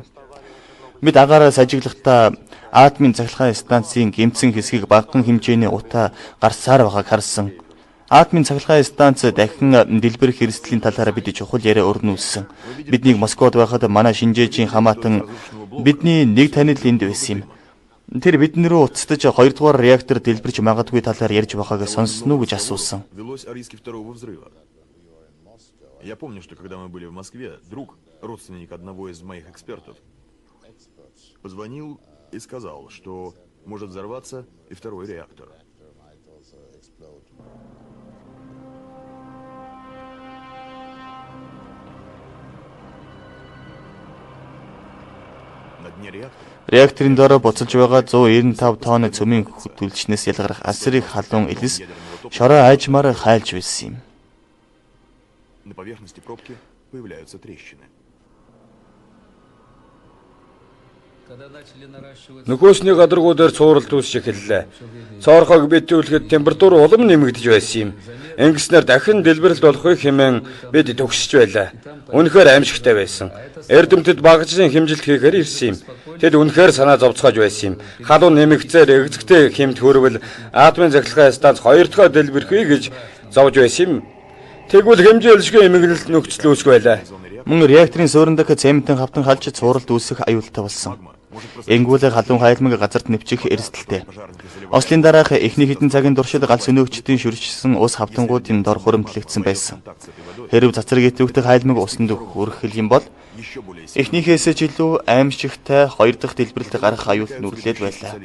Бид агаараа сажиглахдаа атомын цахилгаан станцын гэмтсэн хэсгийг багахан хэмжээний утаа гарсаар байгааг харсан. Атомын цахилгаан станц дахин дэлбэрэх эрсдлийн талаар бид чухал яриа өрнүүлсэн. Биднийг Москвад байхад манай шинжээчийн хамаатан бидний нэг танил энд байсан юм. Тэр бидэн рүү уцтаж 2 дугаар реактор дэлбэрч магадгүй талаар ярьж байгааг сонссон уу гэж асуусан. Я помню, что когда мы были в Москве, друг, родственник одного из моих экспертов, позвонил и сказал, что может взорваться и второй реактор. Реакторын доор буцалж байгаа 195 тонн цөмийн түлшнээс ялгарах асар их халуун элс шороо айжмаар хайлж байсан юм. На поверхности пробки появляются трещины. Нөхөөсний гадаргуу дээр цууралд үүсч эхэллээ. Цоорхойг битүүлэхэд температур улам нэмэгдэж байсан юм. Ингэснээр дахин дэлбэрэлт болохыг хэмээн бид төгсөж байлаа. Үнэхээр аимшигтай байсан. Эрдэмтэд багажийн хэмжилт хийхээр ирсэн юм. Тэд үнэхээр санаа зовцоож байсан юм. Халуун нэмэгцээр эгзэгтэй хэмт хөрвөл атомын цахилгаан станц хоёр дахь дэлбэрэхүй гэж зовж байсан юм. Тэгвэл хэмжээлшгүй эмгэнэлт нөхцөл үүсэх байлаа. Мөн реакторын суурин дэх цементэн хавтан халж цууралд үүсэх аюултай болсон. Энгүүлэг халуун хайлмаг газарт нэвчих эрсдэлтэй. Ослын дараах эхний хэдэн цагийн туршид галс өнөөгчдийн шүршсэн ус хавтангуудын дор хуримтлагдсан байсан. Хэрв цацраг идэвхтэй хайлмаг усанд хүрэх юм бол эхнийхээс ч илүү аимшигтай хоёр дахь дэлбэрэлт гарах аюул нүрлээд байлаа.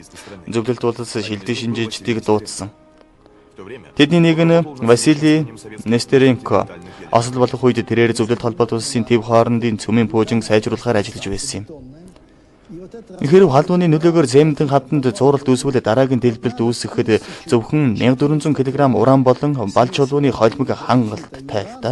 Зөвлөлт улс шилдэг шинжээчдийг дуудсан. Тэдний нэг нь Василий Нестеренко. Осол болох үед тэрээр зөвлөлт холбоот улсын төв хоорондын цөмийн пуужинг сайжруулахаар ажиллаж байсан юм. Хэрв халууны нөлөөгөөр цементэн хавтанд цууралт үүсвэл дараагийн дэлбэрэлт үүсгэхэд зөвхөн 1400 кг уран болон бал чулууны холимог хангалттай л да.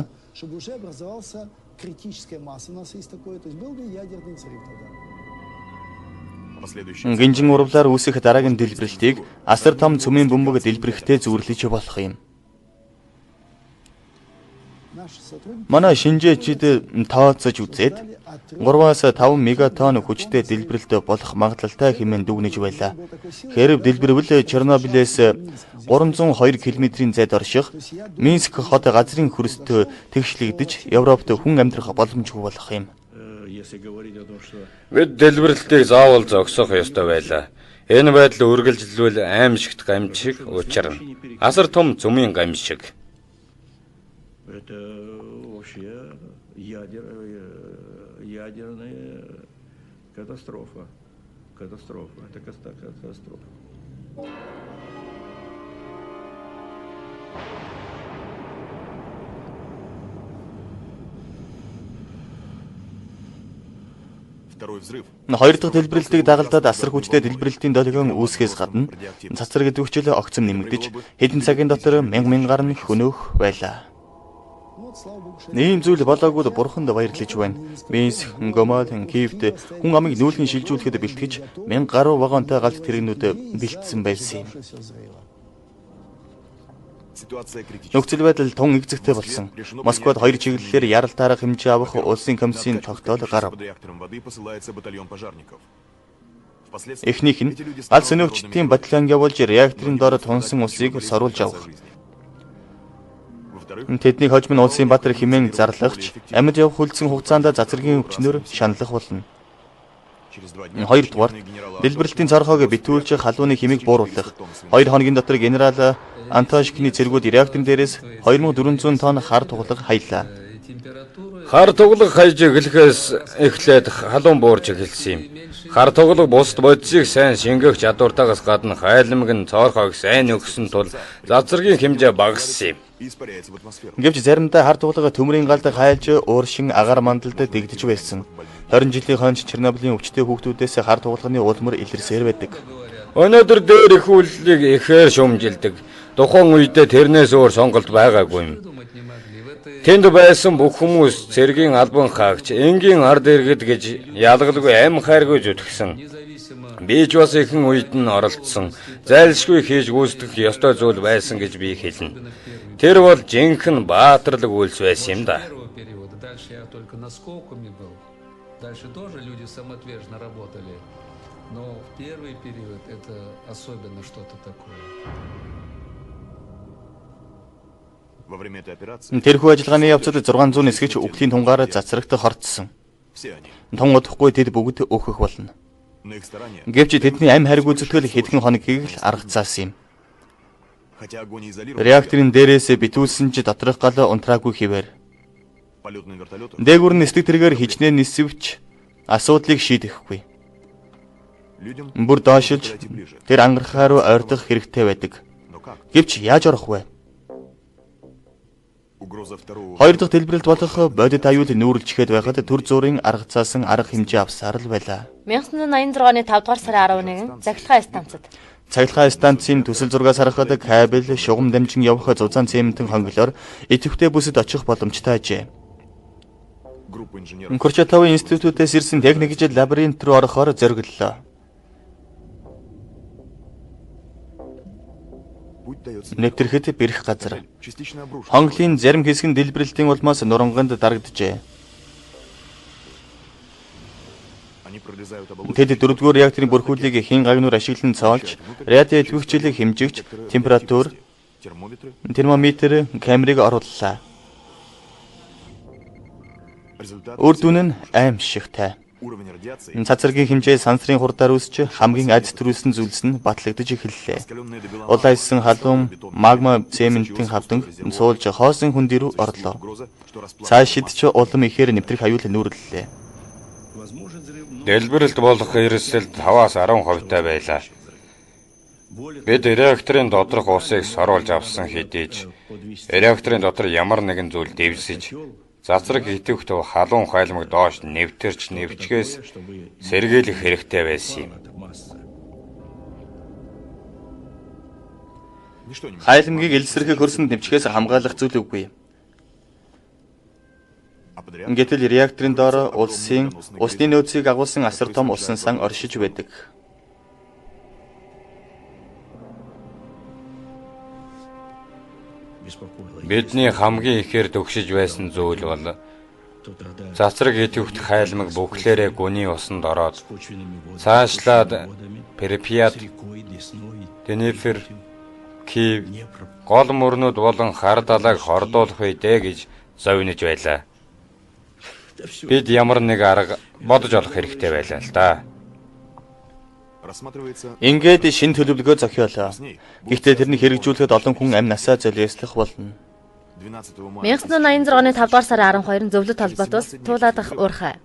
Гинжин урвлаар үүсэх дараагийн дэлбэрэлтийг асар том цөмийн бөмбөг дэлбэрэхтэй зүрлэж болох юм. Манай шинжээчид тооцож үзээд 3-5 мегатон хүчтэй дэлбэрэлт болох магадлалтай хэмээн дүгнэж байлаа. Хэрв дэлбэрвэл Чернобылээс 302 км-ийн зайд орших Минск хот газрын хөрст тэгшлэгдэж Европт хүн амьдрах боломжгүй болох юм. Бид дэлбэрэлтийг заавал зогсоох ёстой байлаа. Энэ байдал үргэлжлвэл аимшигт гамшиг учирна. Асар том цөмийн гамшиг. Это вообще ядерная катастрофа. Катастрофа. Это катастрофа. Хоёр дахь дэлбэрэлтийг дагалдаад асар хүчтэй дэлбэрэлтийн долгион үүсгэхээс гадна цацраг идэвхжил огцом нэмэгдэж хэдэн цагийн дотор мянга мянгаар нь хөнөөх байлаа. Ийм зүйл болоогүй бурханд баярлаж байна. Минск, Гомель, Киевд хүн амыг нүүлгэн шилжүүлэхэд бэлтгэж 1000 гаруй вагонтой галт тэрэгнүүд бэлтсэн байсан юм. Нөхцөл байдал тун эгзэгтэй болсон. Москвад хоёр чиглэлээр ярал таарах хэмжээ авах улсын комиссийн тогтоол гарав. Эхнийх нь гал сөнөөгчдийн батальон явуулж реакторын дор тунсан усыг соруулж авах. Тэдний хожим нь улсын баатар хэмээн зарлагч амьд явах хүлцэн хугацаанд цацрагийн өвчнөр шаналлах болно. Хоёрдугаар, дэлбэрэлтийн цорхоог битүүлж халууны хэмийг бууруулах. 2 хоногийн дотор генерал Антошкины цэргүүд реакторын дээрээс 2400 тонн хар туглаг хаялаа. Хар туглаг хайж эхлэхээс эхлээд халуун буурч эхэлсэн юм. Хар туглаг бусад бодисыг сайн шингээх чадвартаагаас гадна хайлмаг нь цоорхоог сайн өгсөн тул цацрагийн хэмжээ багассан юм. Гэвч заримдаа хар туглага төмрийн галд хайлж ууршин агаар мандалд дэгдэж байсан. 20 жилийн хойно Чернобылийн өвчтөе хүүхдүүдээс хар туглагын улмөр илэрсээр байдаг. Өнөөдөр дээр их үйлдлийг ихээр шүүмжилдэг. Тухайн үедээ тэрнээс өөр сонголт байгаагүй юм. Тэнд байсан бүх хүмүүс цэргийн албан хаагч, энгийн ард иргэд гэж ялгалгүй амь хайргүй зүтгэсэн. Би ч бас ихэнх үед нь оролцсон. Зайлшгүй хийж гүйцэтгэх ёстой зүйл байсан гэж би хэлнэ. Тэр бол жинхэнэ баатарлаг үйлс байсан юм да. Дальше тоже люди самоотверженно работали, но в первый период это особенно что-то такое. Тэрхүү ажиллагааны явцад 600 нисгэж үхлийн тунгаар цацрагт хорцсон. Тун удахгүй тэд бүгд өөхөх болно. Гэвч тэдний амь хайргүй зүтгэл хэдхэн хоногийг л арга заасан юм. Реакторын дээрээс битүүлсэн ч доторх гал унтраагүй хэвээр. Дээгүүр нь нисдэг тэргээр хичнээн нисвч асуудлыг шийдэхгүй. Бүр доошилж тэр ангархаа руу ойртох хэрэгтэй байдаг. Гэвч яаж орох вэ? Хоёр дахь дэлбэрэлт болох бодит аюул нүүрлжихэд байхад төр зуурын арга заасан арга хэмжээ авсаар л байлаа. 1986 оны 5 дугаар сарын 11-нд Цахилгаан станцад. Цахилгаан станцын төсөл зургаас харахад кабель, шугам дамжин явах зузаан цементэн хонголоор идэвхтэй бүсэд очих боломжтой ажээ. Курчатовын институтээс ирсэн техникчид лабиринт руу орохоор зориглолоо. Нэвтрэхэд бэрх газар. Хонглын зарим хэсэг нь дэлбэрэлтийн улмаас нуранганд дарагджээ. Тэд дөрөвдүгээр реакторын бүрхүүлийг хийн гагнуур ашиглан цоолж, радио идэвхжлийг хэмжигч температур, термометр, камерыг орууллаа. Үр дүн нь аимшигтай. Цацрагийн хэмжээ сансрын хурдаар өсч хамгийн адис төрүүлсэн зүйлс нь батлагдаж эхэллээ. Улаан халуун магма цементийн хавданг суулж хоосон хүнд рүү орлоо. Цаашид ч улам ихээр нэвтрэх аюул нүүрлэлээ. Дэлбэрэлт болох эрсдэл 5-аас 10% та байлаа. Бид реакторын доторх усыг соруулж авсан хэдий ч реакторын дотор ямар нэгэн зүйл дэвсэж цацраг идэвхт халуун хайлмаг доош нэвтэрч нэвчгээс сэргийлэх хэрэгтэй байсан юм. Хайлмгийг элсрэхийг хөрсөнд нэвчгээс хамгаалах зүйл үгүй. Гэтэл реакторын доор улсын усны нөөцийг агуулсан асар том усан сан оршиж байдаг. Бидний хамгийн ихээр төгшиж байсан зүйл бол цацраг идэвхт хайлмаг бүхлээрээ гүний усанд ороод цаашлаад Припят, Днепр, Киев гол мөрнүүд болон хар далайг хордуулах үедээ гэж зовниж байлаа. Бид ямар нэг арга бодож олох хэрэгтэй байлаа л да. Ингээд шинэ төлөвлөгөө зохиолоо. Гэхдээ тэрнийг хэрэгжүүлэхэд олон хүн амь насаа золиослох болно. 1986 оны 5 дугаар сарын 12-нд Зөвлөд холбоот улс Тулаадах уурхай.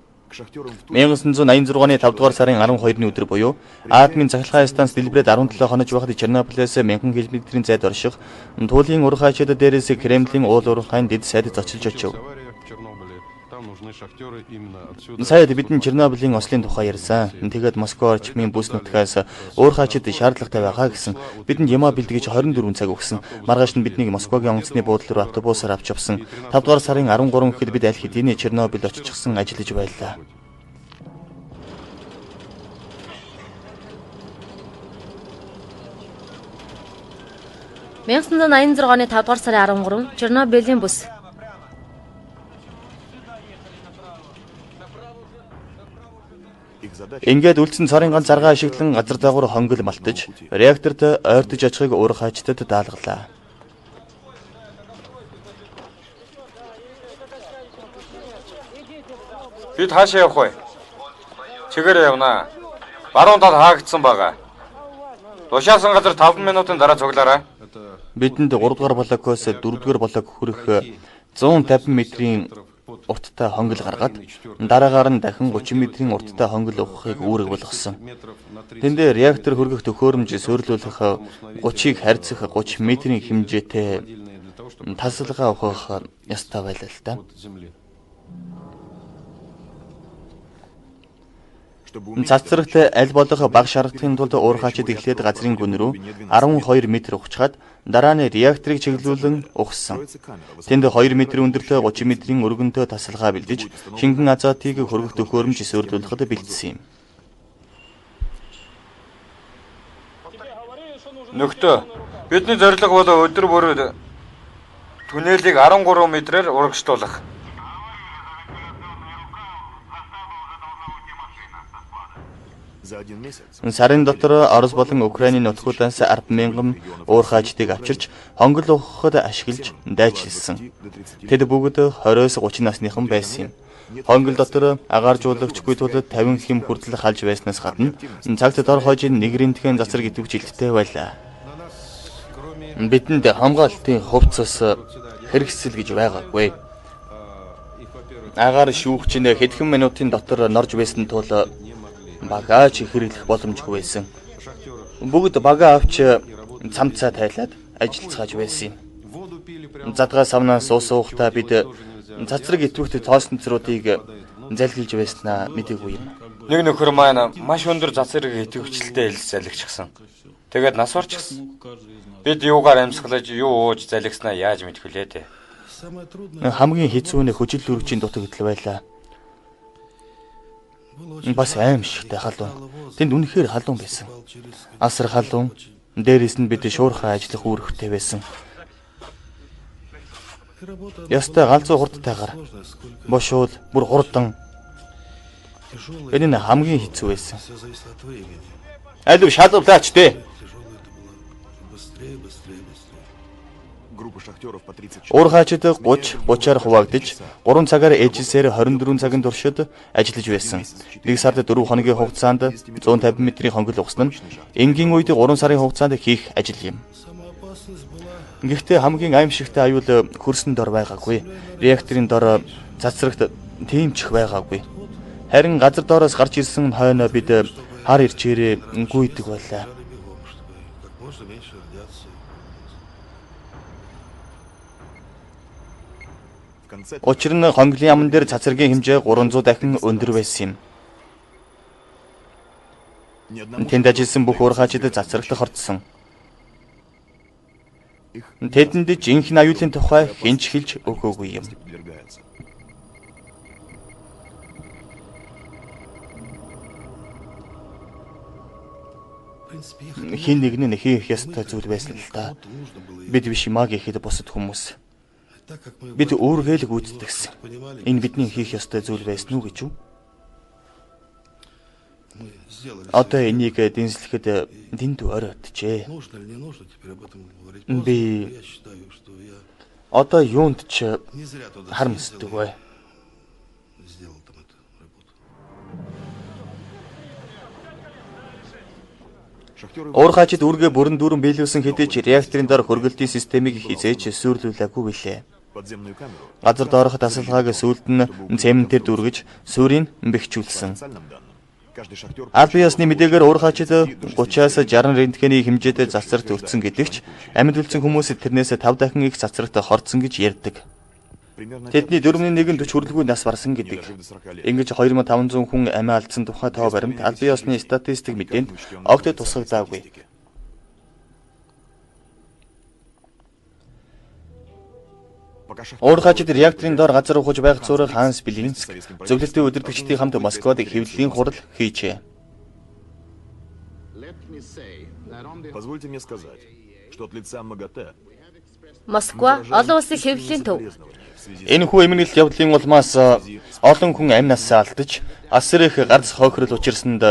1986 оны 5 дугаар сарын 12-ны өдөр буюу Атомын цахилгаан станц дэлбэрээд 17 хонож байхад Чернобылээс 1000 км-ийн зайд орших Тулын уурхайчид дээрээс Кремлийн уул уурхайн дэд сайд зочилж очив. Сая бидний Чернобылийн ослын тухай ярьсан. Тэгээд Москва орчмын бүс нутгаас уурхаачид шаардлагатай байгаа гэсэн. Бидэнд ямаа бэлтгэж 24 цаг өгсөн. Маргааш нь биднийг Москвагийн онгоцны буудлын руу автобусаар авч явсан. 5 дугаар сарын 13 гэхэд бид аль хэдийн Чернобыль очихсан ажиллаж байлаа. — 1986 оны 5 дугаар сарын 13 Чернобылийн бүс. Ингээд үлдсэн цорын ганц аргаа ашиглан газар доогуур хонгил малтаж, реакторт ойртож очихыг уурхаачдад даалгалаа. Бид хаашаа явах вэ? Чигээр явнаа. Баруун тал хаагдсан байгаа. Тушаасан газар 5 минутын дараа цуглаарай. Бидэнд 3 дугаар блокоос 4 дугаар блок хүрэх 150 метрийн урттай хонгил гаргаад дараагаар нь дахин 30 метрийн урттай хонгил ухахыг үүрэг болгосон. Тэндээ реактор хөргөх төхөөрөмж суйрлуулах 30-ыг харьцах 30 метрийн хэмжээтэй тасалгаа ухах ёстой байлаа л да. Цацрагт аль болох бага шаардахын тулд уурхаачид эхлээд газрын гүн рүү 12 метр ухчхаад дараа нь реакторыг чиглүүлэн ухсан. Тэнд 2 метр өндөртэй 30 метрийн өргөнтэй тасалгаа бэлдэж шингэн азотыг хөргөх төхөөрөмж суйрлуулахад бэлдсэн юм. Нөхдөө, бидний зорилго бол өдөр бүр түнэлийг 13 метрээр урагшлуулах. Сарын дотор Орос болон Украиний нутгуудаас 10,000 уурхаачдыг авчирч хонгил ухахад ашиглаж дайчилсан. Тэд бүгд 20-30 насныхан байсан юм. Хонгил дотор агааржуулагчгүй тул 50 хэм хүртэл халж байснаас гадна цагт дор хойжин нэг рентген засар идэвч илттэй байлаа. Бидэнд хамгаалтын хувцас хэрэгсэл гэж байгаагүй. Агаар шүүгч нь хэдхэн минутын дотор норж байсан тул багаач хэрэглэх боломжгүй байсан. Бүгд багаа авч цамцаа тайлаад ажиллацгааж байсан юм. Задгаа савнаас ус уухтаа бид цацраг идэвхтэй тоос цэцрүүдийг залгилж байснаа мдэггүй юм. Нэг нөхөр маань маш өндөр цацраг идэвхжлэлтэй элс залгичихсан. Тэгээд нас барчихсан. Бид юугаар амьсгалаж, юу ууж залгиснаа яаж мэдэх вүлээ дээ. Хамгийн хэцүү нь хөжил дүүрэгчийн дутагдал байлаа. Бас аимшигтай халуун. Тэнд үнэхээр халуун байсан. Асар халуун. Дээрээс нь бид шуурхай ажиллах үүрэгтэй байсан. Ёстой галзуу хурдтайгаар бошуул бүр хурдан. Энэ нь хамгийн хэцүү байсан. Алив шалгуулаач дээ. Уурхаачид 30, 30-аар хуваагдаж 3 цагаар ээжсээр 24 цагийн туршид ажиллаж байсан. Нэг сард 4 хоногийн хугацаанд 150 метрийн хонгил ухсан нь энгийн үед 3 сарын хугацаанд хийх ажил юм. Гэхдээ хамгийн аимшигтай аюул хөрсөн дор байгаагүй. Реакторын дор цацрагт тийм ч их байгаагүй. Харин газар доороос гарч ирсэн хойно бид хар ирчээрээ гүйдэг байлаа. Учир нь хонглын аман дээр цацрагийн хэмжээ 300 дахин өндөр байсан юм. Тэнд ажилласан бүх уурхаачид цацраглах хорцсон. Тэдэнд жинхэнэ аюулын тухай хэн ч хэлж өгөөгүй юм. Хэн нэг нь хийх ёстой зүйл байсан л да. Бид биш юм а гэхэд бусад хүмүүс. Бид үүргээ л гүйцэтгэсэн. Энэ бидний хийх ёстой зүйл байсан уу гэж үү? Одоо энийг дэнслэхэд дэндүү оройтжээ. Би одоо юунд ч харамсдаг бай. Уурхаачид үүргээ бүрэн дүүрэн биелүүлсэн хэдий ч реакторын дор хөргөлтийн системийг хизээж сүрлүүлээгүй билээ. Газар доорх тасалгааг сүүлд нь цементээр дүүргэж суурийг бэхжүүлсэн. Албан ёсны мэдээгээр уурхаачид 30-аас 60 рентгений хэмжээтэй цацрагт өртсөн гэдэг ч амьд үлдсэн хүмүүс тэрнээс 5 дахин их цацрагт хорцсон гэж ярьдаг. Тэдний 4-ний 1 нь 40 хүрэлгүй нас барсан гэдэг. Ингэж 2500 хүн амиа алдсан тухай тоо баримт албан ёсны статистик мэдээнд огт тусгагдаагүй. Уурхайчид реакторын доор газар ухаж байх зураг Ханс Белинск зөвлөлтийн удирдагчдын хамт Москвад хэвлэлийн хурал хийжээ. Позвольте мне сказать, что от лица МАГАТЭ Москва олон улсын хэвлэлийн төв. Энэхүү эмгэнэлт явдлын улмаас олон хүн амь насаа алдаж, асар их гарц хохирол учирсанд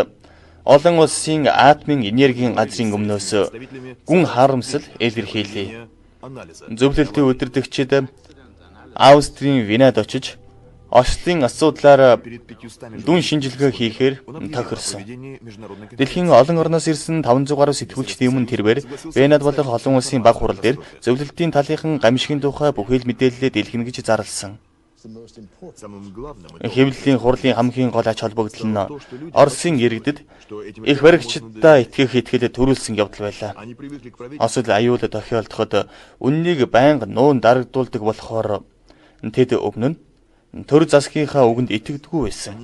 олон улсын атомын энергийн газрын өмнөөс гүн харамсал илэрхийлье. Зөвлөлтийн удирдагчид Австрийн Венад очиж Ослын асуудлаар дүн шинжилгээ хийхээр тохирсон. Дэлхийн олон орноос ирсэн 500 гаруй сэтгүүлчдийн өмнө тэрбээр Венад болох олон улсын баг хурал дээр зөвлөлтийн талынхан гамшигын тухай бүхэл мэдээллээ дэлгэнэ гэж зарласан. Хэвлэлийн хурлын хамгийн гол ач холбогдол нь Оросын иргэдэд их баригчдаа итгэх итгэл төрүүлсэн явдал байлаа. Осол аюул тохиолдоход үннийг байнга нуун дарагдуулдаг болохоор тэд өмнө нь төр засгийнхаа үгэнд итгэдэггүй байсан.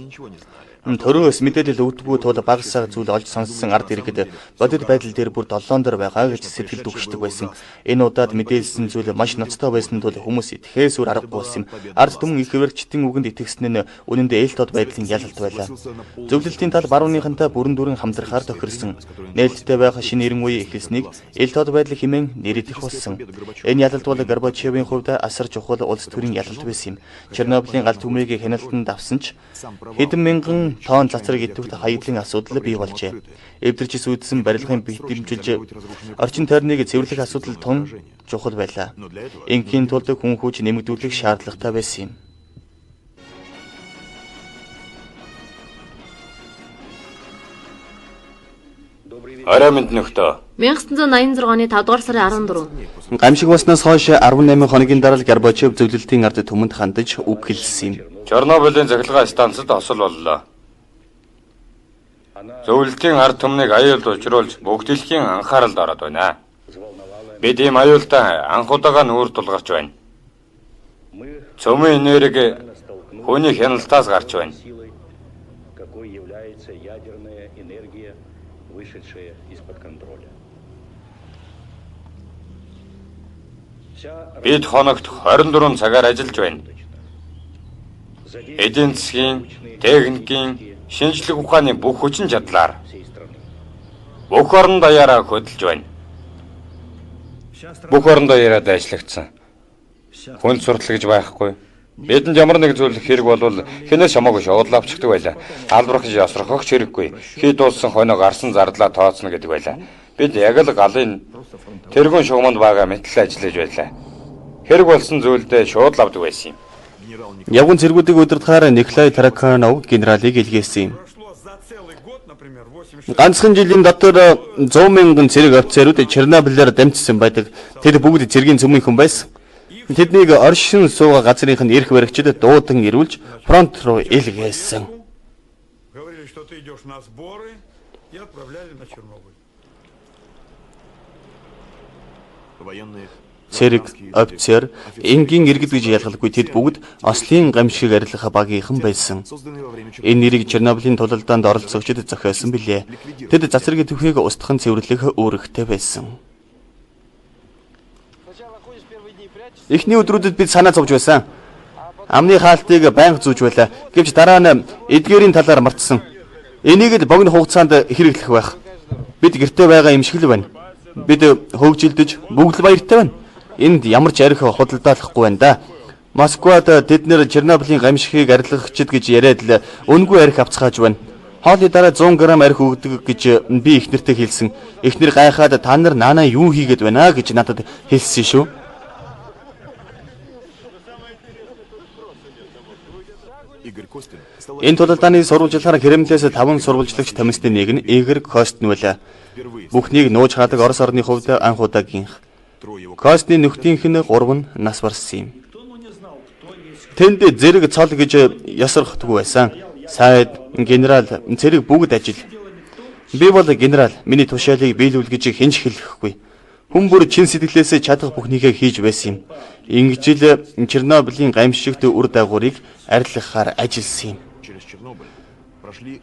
Төрөөс мэдээлэл өгдөггүй тул багасаа зүйл олж сонссон ард иргэд бодит байдал дээр бүр долоон дор байгаа гэж сэтгэл дүгшдэг байсан. Энэ удаад мэдээлсэн зүйл маш ноцтой байсан тул хүмүүс итгэхээс өөр аргагүй болсон юм. Ард түмэн их хэвэрчдийн үгэнд итгэсэн нь үнэндээ ээлт од байдлын ялалт байлаа. Зөвлөлтийн тал барууныхантай бүрэн дүрэн хамтрахаар тохирсон. Нээлттэй байх шинэ эрен үе эхэлснийг ээлт од байдал хэмээн нэрийдэх болсон. Энэ ялалт бол Горбачевын хувьд асар чухал улс төрийн ялалт байсан юм. Чернобылийн гал түмрийг хяналтанд авсан ч хэдэн мянган тонн цацраг идэвхт хаяглын асуудал бий болжээ. Эвдэрч сүйдсэн барилгын битэмжилж орчин тойрныг цэвэрлэх асуудал тун чухал байлаа. Ингийн тулд хүн хүч нэмэгдүүлэх шаардлагатай байсан юм. Орой мэнд нөхдөө. 1986 оны 5 дугаар сарын 14. Гамшиг болсноос хойш 18 хоногийн дараа Горбачев зөвлөлтийн ард түмэнд хандаж үг хэлсэн юм. Чернобылийн цахилгаан станцад осол боллоо. Зөвлөлтийн ард түмнийг аюулд учруулж бүх дэлхийн анхааралд ороод байна. Бид ийм аюултай анх удаага нүүр тулгарч байна. Цөмийн энерги хүний хяналтаас гарч байна. Бид хоногт 24 цагаар ажиллаж байна. Эдийн засгийн, техникийн, шинжлэх ухааны бүх хүчин чадлаар бүх орон даяараа хөдөлж байна. Бүх орон даяараа дайчлагдсан. Хүнд суртал гэж байхгүй. Бидэнд ямар нэг зүйл хэрэг болвол хинээс хамаагүй шууд авчихдаг байлаа. Албарх ёсрохогч хэрэггүй. Хий дууссан хойноо гарсан зардлаа тооцно гэдэг байлаа. Бид яг л галын тэргүүн шугамд байгаа мэтэл ажиллаж байлаа. Хэрэг болсон зүйлдээ шууд авдаг байсан юм. Явган цэргүүдийг удирдахаар Николай Тараканов генералыг илгээсэн юм. Ганцхан жилийн дотор 100 мянган цэрэг офицерүүд Чернобылаар дамжсан байдаг. Тэд бүгд цэргийн цөмийн хүн байсан. Тэднийг оршин суугаа газрынх нь эрх баригчид дуудан ирүүлж фронт руу илгээсэн. Цэрэг, офицер, энгийн иргэд гэж ялгалгүй тэд бүгд Ослын гамшиг арилгах багийнхан байсан. Энэ нэрийг Чернобылийн тулалдаанд оролцогчид зохиосон билээ. Тэд цацрагийн түвхийг устгах нь цэвэрлэх үүрэгтэй байсан. Эхний өдрүүдэд бид санаа зовж байсан. Амны хаалтыг байнга зүүж байлаа. Гэвч дараа нь эдгээрийн талаар мартсан. Энийг л богино хугацаанд хэрэглэх байх. Бид гэртээ байгаа юм шиг л байна. Бид хөгжилдөж бүгд л баяртай байна. Энд ямар ч арх худалдаалахгүй байна да. Москвад тэд нэр Чернобылийн гамшигыг арилгахчид гэж яриад л үнэгүй арх авцгааж байна. Хоолны дараа 100 г арх өгдөг гэж би эхнэртэй хэлсэн. Эхнэр гайхаад та нар наанаа юу хийгээд байна гэж надад хэлсэн шүү. Энэ тулалдааны сурвалжлахаар Кремлээс 5 сурвалжлагч томьсны нэг нь Игорь Костин байлаа. Бүхнийг нууж хаадаг Орос орны хувьд анх удаагийнх. Костны нөхдийнх нь 3 нь нас барсан юм. Тэнд зэрэг цол гэж ёсорхдоггүй байсан. Сайд, генерал, цэрэг бүгд ажил. Би бол генерал, миний тушаалыг биелүүл гэж хэн ч хэлэхгүй. Хүн бүр чин сэтгэлээсээ чадах бүхнийхээ хийж байсан юм. Ингэж л Чернобылийн гамшигт үр дагаврыг арилгахаар ажилласан юм.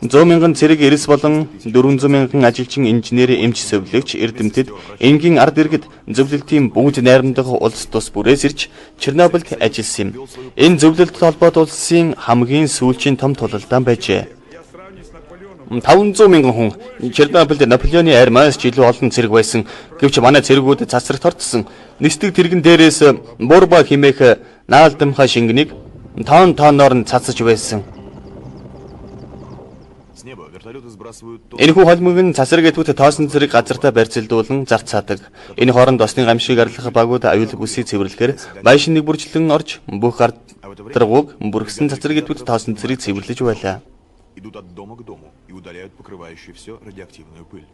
100 мянган цэрэг эрс болон 400 мянган ажилчин, инженер, эмч, зөвлөгч, эрдэмтэд, энгийн ард иргэд зөвлөлтийн бүгд найрамдах улс тус бүрээс ирж Чернобыльд ажилласан юм. Энэ зөвлөлтөд холбоот улсын хамгийн сүүлчийн том тулалдаан байжээ. 500 мянган хүн Чернобыльд Наполеоны армиас ч илүү олон цэрэг байсан. Гэвч манай цэргүүд цацрагт орцсон. Нисдэг тэрэгэн дээрээс Бурба химээх наалдамхай шингэнийг тоон тооноор нь цацаж байсан. Энэхүү холимог нь цацраг идэвхтэй тоосон зэрэг газартаа барьцалдуулан зарцаадаг. Энэ хооронд осны гамшиг арилгах багууд аюул бүсийг цэвэрлэхээр байшин нэг бүрчлэн орж бүх гардаргууг бүрхсэн цацраг идэвхтэй тоосон зэрэг цэвэрлэж байлаа. Идут от дома к дому и удаляют покрывающую все радиоактивную пыль.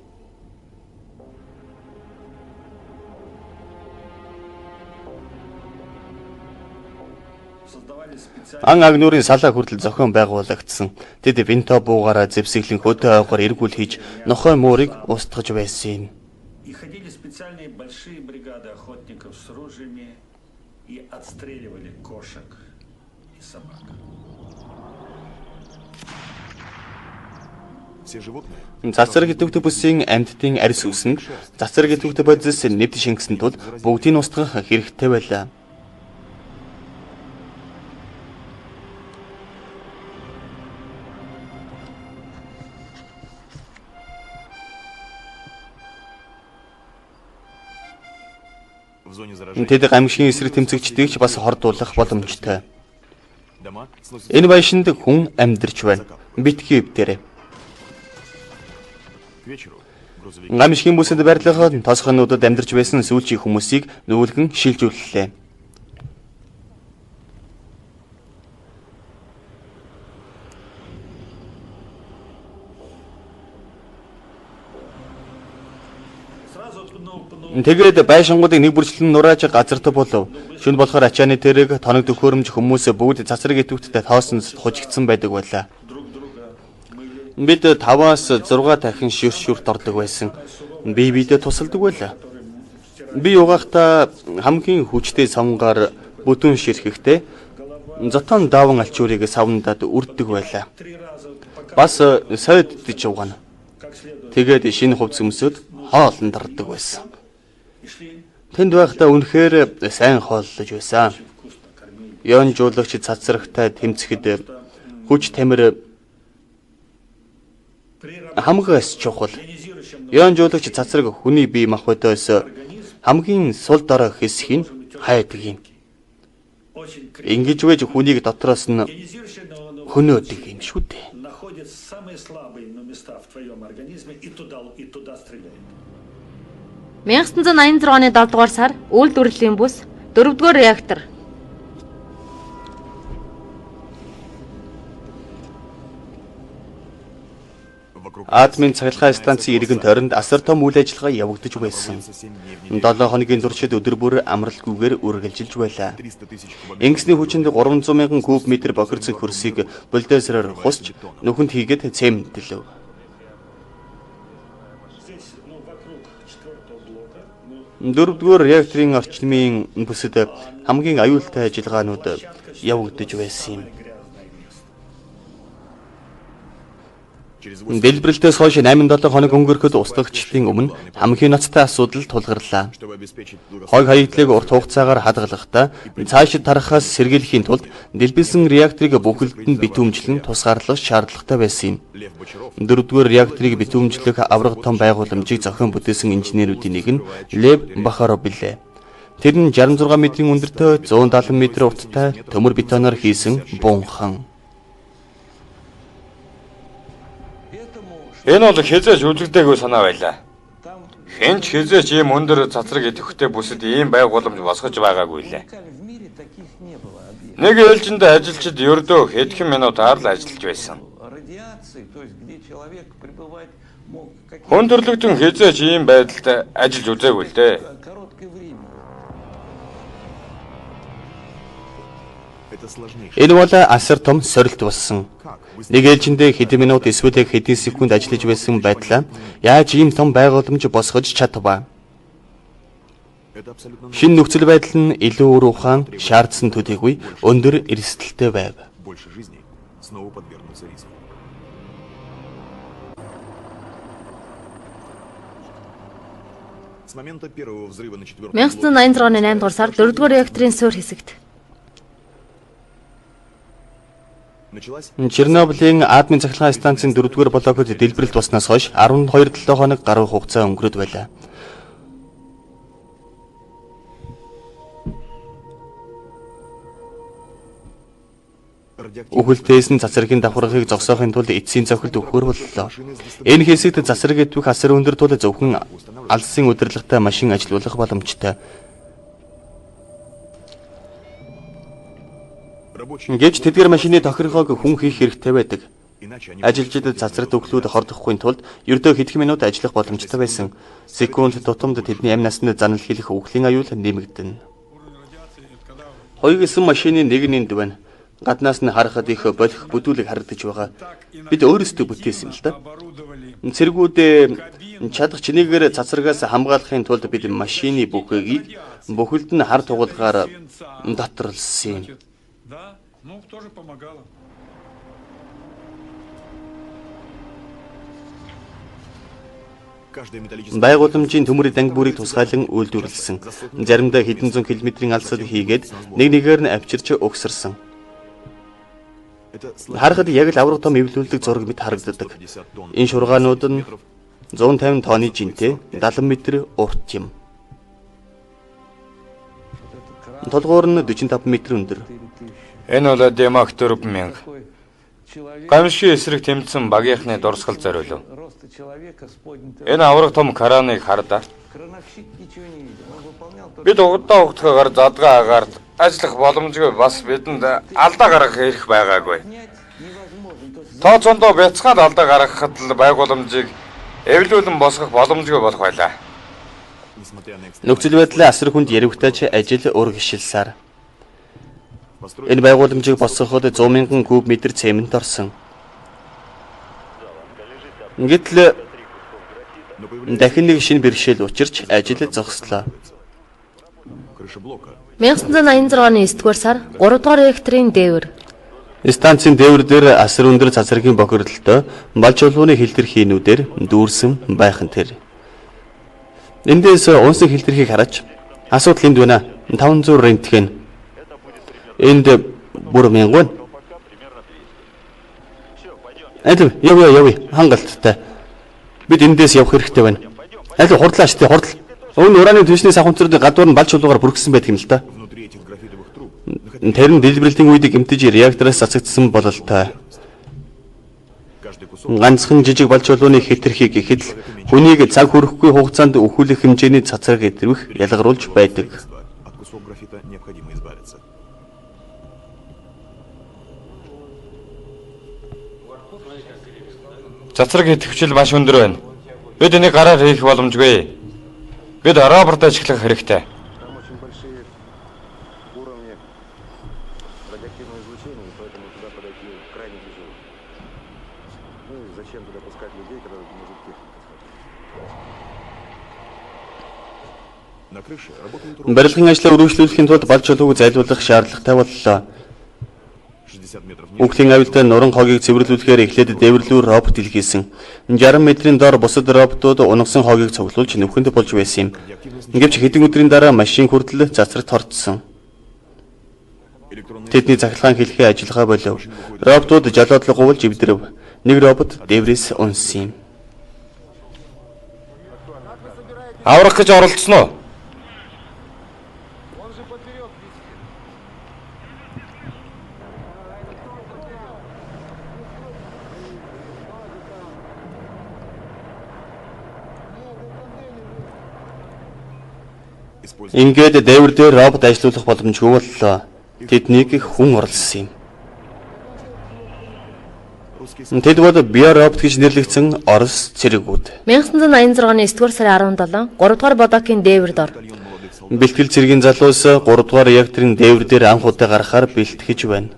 Ан агнуурын салаа хүртэл зохион байгуулагдсан. Тэд винто буугаараа зэвсэглэн хөдөө ойгоор эргүүл хийж нохой муурыг устгаж байсан юм. И ходили специальные большие бригады охотников с ружьями и отстреливали кошек и собак. Цацраг идэвхтэй бүсийн амьтдын арьс үсэнд цацраг идэвхтэй бодис нэвт шингэсэн тул бүгдийг устгах хэрэгтэй байлаа. Тэд гамшигын эсрэг тэмцэгчдийг ч бас хордуулах боломжтой. Энэ байшинд хүн амьдарч байна. Битгий өвдөрэй. Гамшигын бүсэд барилга тосгонуудад амьдарч байсан сүүлчийн хүмүүсийг нүүлгэн шилжүүллээ. Тэгээд байшингуудыг нэг бүрчлэн нурааж газарт болов. Шөнө болохоор ачааны тэрэг, тоног төхөөрөмж хүмүүс бүгд цацраг идэвхтэй тоосон хужигдсан байдаг байлаа. Бид 5-аас 6 дахин шүрт ордог байсан. Би биедээ тусалдаг байлаа. Би угаахтаа хамгийн хүчтэй савнгаар бүдүүн ширхэхдээ зотон даван алчуурыг савндаад үрддэг байлаа. Бас сойддож угаана. Тэгээд шинэ хувцас өмсөд хоолнд ордог байсан. Тэнд байхдаа үнэхээр сайн хооллож байсан. Ён жуулагч цацрагтай тэмцэхэд хүч тамир хамгийн чухал. Ён жуулагч цацраг хүний бие махбодоос хамгийн сул дорой хэсгийг хайдаг юм. Ингэж вэж хүнийг дотроос нь хөнөөдөг юм шүү дээ. Находит самые слабые места в твоем организме и туда стреляет. 1986 оны 7 дугаар сар үйлдвэрлэлийн бүс 4-р реактор. Атомын цахилгаан станцын иргэн тойронд асар том үйл ажиллагаа явагдаж байсан. 7 хоногийн туршид өдөр бүр амралтгүйгээр үргэлжилж байлаа. Ингэсний хүчинд 300 мянган куб метр бохирдсон хөрсийг бульдозероор хусч нүхэнд хийгээд цемэнтлэв. Дөрөвдүгээр реакторын орчмын бүсэд хамгийн аюултай ажиллагаанууд явагдаж байсан юм. Дэлбэрэлтээс хойш 8-7 хоног өнгөрөхөд устгагчдын өмнө хамгийн ноцтой асуудал тулгарлаа. Хог хаягдлыг урт хугацаагаар хадгалахдаа цаашид тарахаас сэргийлэхийн тулд дэлбэлсэн реакторыг бүхэлд нь битүүмжлэн тусгаарлах шаардлагатай байсан юм. Дөрөвдүгээр реакторыг битүүмжлэх аварга том байгууламжийг зохион бүтээсэн инженерүүдийн нэг нь Лев Бахаров билээ. Тэр нь 66 метрийн өндөртэй 170 метр урттай төмөр бетоноор хийсэн бунхан. Энэ бол хэзээ ч үзэгдээгүй санаа байлаа. Хэн ч хэзээ ч ийм өндөр цацраг идэвхтэй бүсэд ийм байгууламж босгож байгаагүй лээ. Нэг ээлжинд ажилчид ердөө хэдхэн минутаар л ажиллаж байсан. Хүн төрлөختөн хэзээ ч ийм байдалд ажиллаж үзээгүй л дээ. Энэ бол асар том сорилт болсон. Нэг ээлжиндээ хэдэн минут эсвэл хэдэн секунд ажиллаж байсан байдлаа яаж ийм том байгууламж босгож чадваа? Шинэ нөхцөл байдал нь илүү үр ухаан шаардсан төдийгүй өндөр эрсдэлтэй байв. Снова подвергнуться риску. С момента первого взрыва на четвертом 1986 оны 8 дугаар сар 4-р реакторын суурь хэсэгт Чернобылийн атомын цахилгаан станцын 4-р блокод дэлбэрэлт болсноос хойш 12-7 хоног гаруй хугацаа өнгөрöd байлаа. Үхэлтээс нь цацрагийн давхаргыг зогсоохын тулд эцсийн цохилт өгөхөр боллоо. Энэ хэсэгт цацраг идэвх асар өндөр тул зөвхөн алсын удирдлагатай машин ажилуулах боломжтой. Гэвч тэдгээр машины тохиргоог хүн хийх хэрэгтэй байдаг. Ажилчид цацрагт өглөөд хордохгүй тулд ердөө хэдхэн минут ажиллах боломжтой байсан. Секунд тутамд тэдний амь насанд занал хийх үхлийн аюул нэмэгдэнэ. Хоёрсон машины нэг нь энд байна. Гаднаас нь харахад их болох бүдүүлэг харагдаж байгаа. Бид өөрсдөө бүтээсэн юм л да. Цэргүүдээ чадах чинээгээр цацрагаас хамгаалахын тулд бид машины бүхэгийг бүхэлд нь хар тугалгаар доторлсон юм. Байгууламжийн төмөр данг бүрийг тусгайлан үйлдвэрлэсэн. Заримдаа хэдэн зуун километрийн алсад хийгээд нэг нэгээр нь авчирч угсарсан. Харахад яг л авраг том эвлүүлдэг зураг мэт харагддаг. Энэ шургаанууд нь 150 тонны жинтэй 70 метр урт юм. Толгуур нь 45 метр өндөр. Энэ бол Демак 4000. Гамшигын эсрэг тэмцсэн багийнхны дурсгал зориулв. Энэ авраг том краныг хардаа. Бид угдаа угтахаар задгаа агаарт ажиллах боломжгүй, бас бидэнд алдаа гаргах эрх байгаагүй. Тооцоондоо бяцхан алдаа гаргахад л байгууламжийг эвлүүлэн босгох боломжгүй болох байлаа. Нөхцөл байдлаа асар хүнд яригтайч ажил урагшилсаар. Энэ байгууламжийг босгоход 100 мянган куб метр цемент орсон. Гэтэл дахин нэг шинэ бэрхшээл учирч ажил зогслоо. 1986 оны 9-р сар 3-р реакторын дээвэр. Станцын дээвэр дээр асар өндөр цацрагийн бохирдолтой балж чулууны хилтерхийнүүдээр дүүрсэн байхан тэр. Эндээс унсан хилтерхийг хараач. Асуудал энд байна. 500 рентген. Энд бүр мянган. Алив, явъя, явъя. Хангалттай. Бид эндээс явах хэрэгтэй байна. Алив, хурдлаа штэ, хурдл. Өн ураны түвшний сахунцруудын гадуур нь балж чулуугаар бүрхсэн байдаг юм л та. Тэр нь дэлбэрэлтийн үед гэмтэж реактороос цацагдсан бололтой. Ганцхан жижиг балж чулууны хэтэрхий гэхэд л хүнийг цаг хүрэхгүй хугацаанд өхүүлэх хэмжээний цацраг идэвх ялгаруулж байдаг. Цацраг идэвхжил маш өндөр байна. Бид энийг гараар хийх боломжгүй. Бид робот ажиглах хэрэгтэй. Барилгын ажлаа үргэлжлүүлэхийн тулд балж чулууг зайлуулах шаардлагатай боллоо. Үхлийн аюултай нуран хогийг цэвэрлүүлэхээр эхлээд дээвэрлүү робот илгээсэн. 60 метрийн доор бусад роботууд унагсан хогийг цуглуулж нүхэнд болж байсан юм. Гэвч хэдэн өдрийн дараа машин хүртэл цацрагт хорцсон. Тэдний цахилгаан хэлхээ ажиллагаа болов. Роботууд жолоодлого гуйлж эвдрэв. Нэг робот дээврээс унсан юм. Аврах гэж оролдсон уу? Ингээд дээвэр дээр робот ажилуулах боломжгүй боллоо. Тэднийг хүн орлсон юм. Тэд бол биоробот гэж нэрлэгдсэн Орос цэргүүд. 1986 оны 9-р сарын 17, 3-р блокийн дээвэр дор. Бэлтгэл цэргийн залуус 3-р реакторын дээвэр дээр анх удаа гарахаар бэлтгэж байна.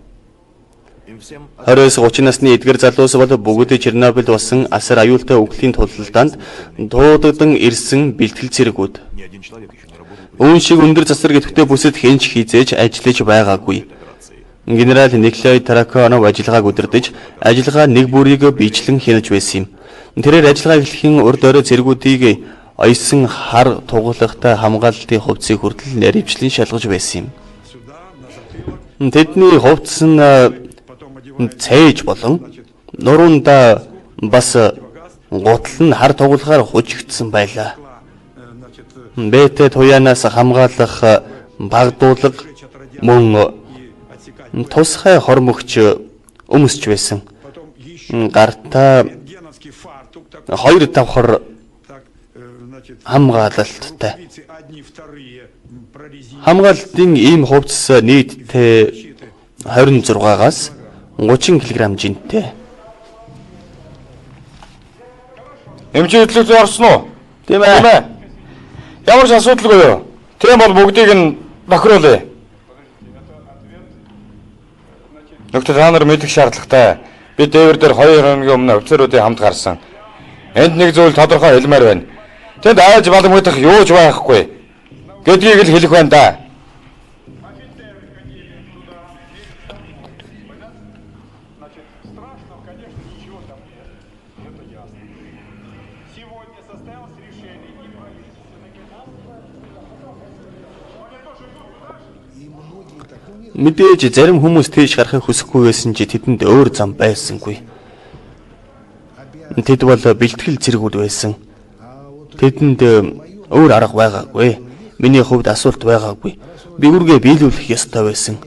20-30 насны эдгэр залуус бол бүгд Чернобыль болсон асар аюултай үхлийн тулалдаанд дуудагдан ирсэн бэлтгэл цэргүүд. Үүн шиг өндөр цацраг идэвхтэй бүсэд хэн ч хизээж ажиллаж байгаагүй. Генерал Николай Тараканов ажиллагааг удирдаж, ажиллагаа нэг бүрийг биечлэн хянаж байсан юм. Тэрээр ажиллагаа эхлэхийн урд орой цэргүүдийг оёсон хар тугалгатай хамгаалалтын хувцсыг хүртэл наривчлан шалгаж байсан юм. Тэдний хувцас нь цээж болон нурундаа бас гутал нь хар тугалгаар хужигдсан байлаа. Бэтэ туяанаас хамгаалах багдуулга мөн тусгай хормогч өмсч байсан. Гартаа 2 давхар хамгаалалттай. Хамгаалалтын ийм хувцас нийтдээ 26-аас 30 кг жинтэй. Эмчийн хөтлөгч орсон уу? Тийм ээ. Ямар ч асуудалгүй юу? Тийм бол бүгдийг нь бохируулъя. Нөхдөр та нар мэдэх шаардлагатай. Би дээвэр дээр 2 хоногийн өмнө офицеруудын хамт гарсан. Энд нэг зүйл тодорхой хэлмээр байна. Тэнд айж баламгүйдэх юу ч байхгүй гэдгийг л хэлэх байна да. Мэдээж зарим хүмүүс тийш гарахыг хүсэхгүй байсан чи тэдэнд өөр зам байсангүй. Тэд бол бэлтгэл цэргүүд байсан. Тэдэнд өөр арга байгаагүй. Миний хувьд асуулт байгаагүй. Би үүргээ биелүүлэх ёстой байсан.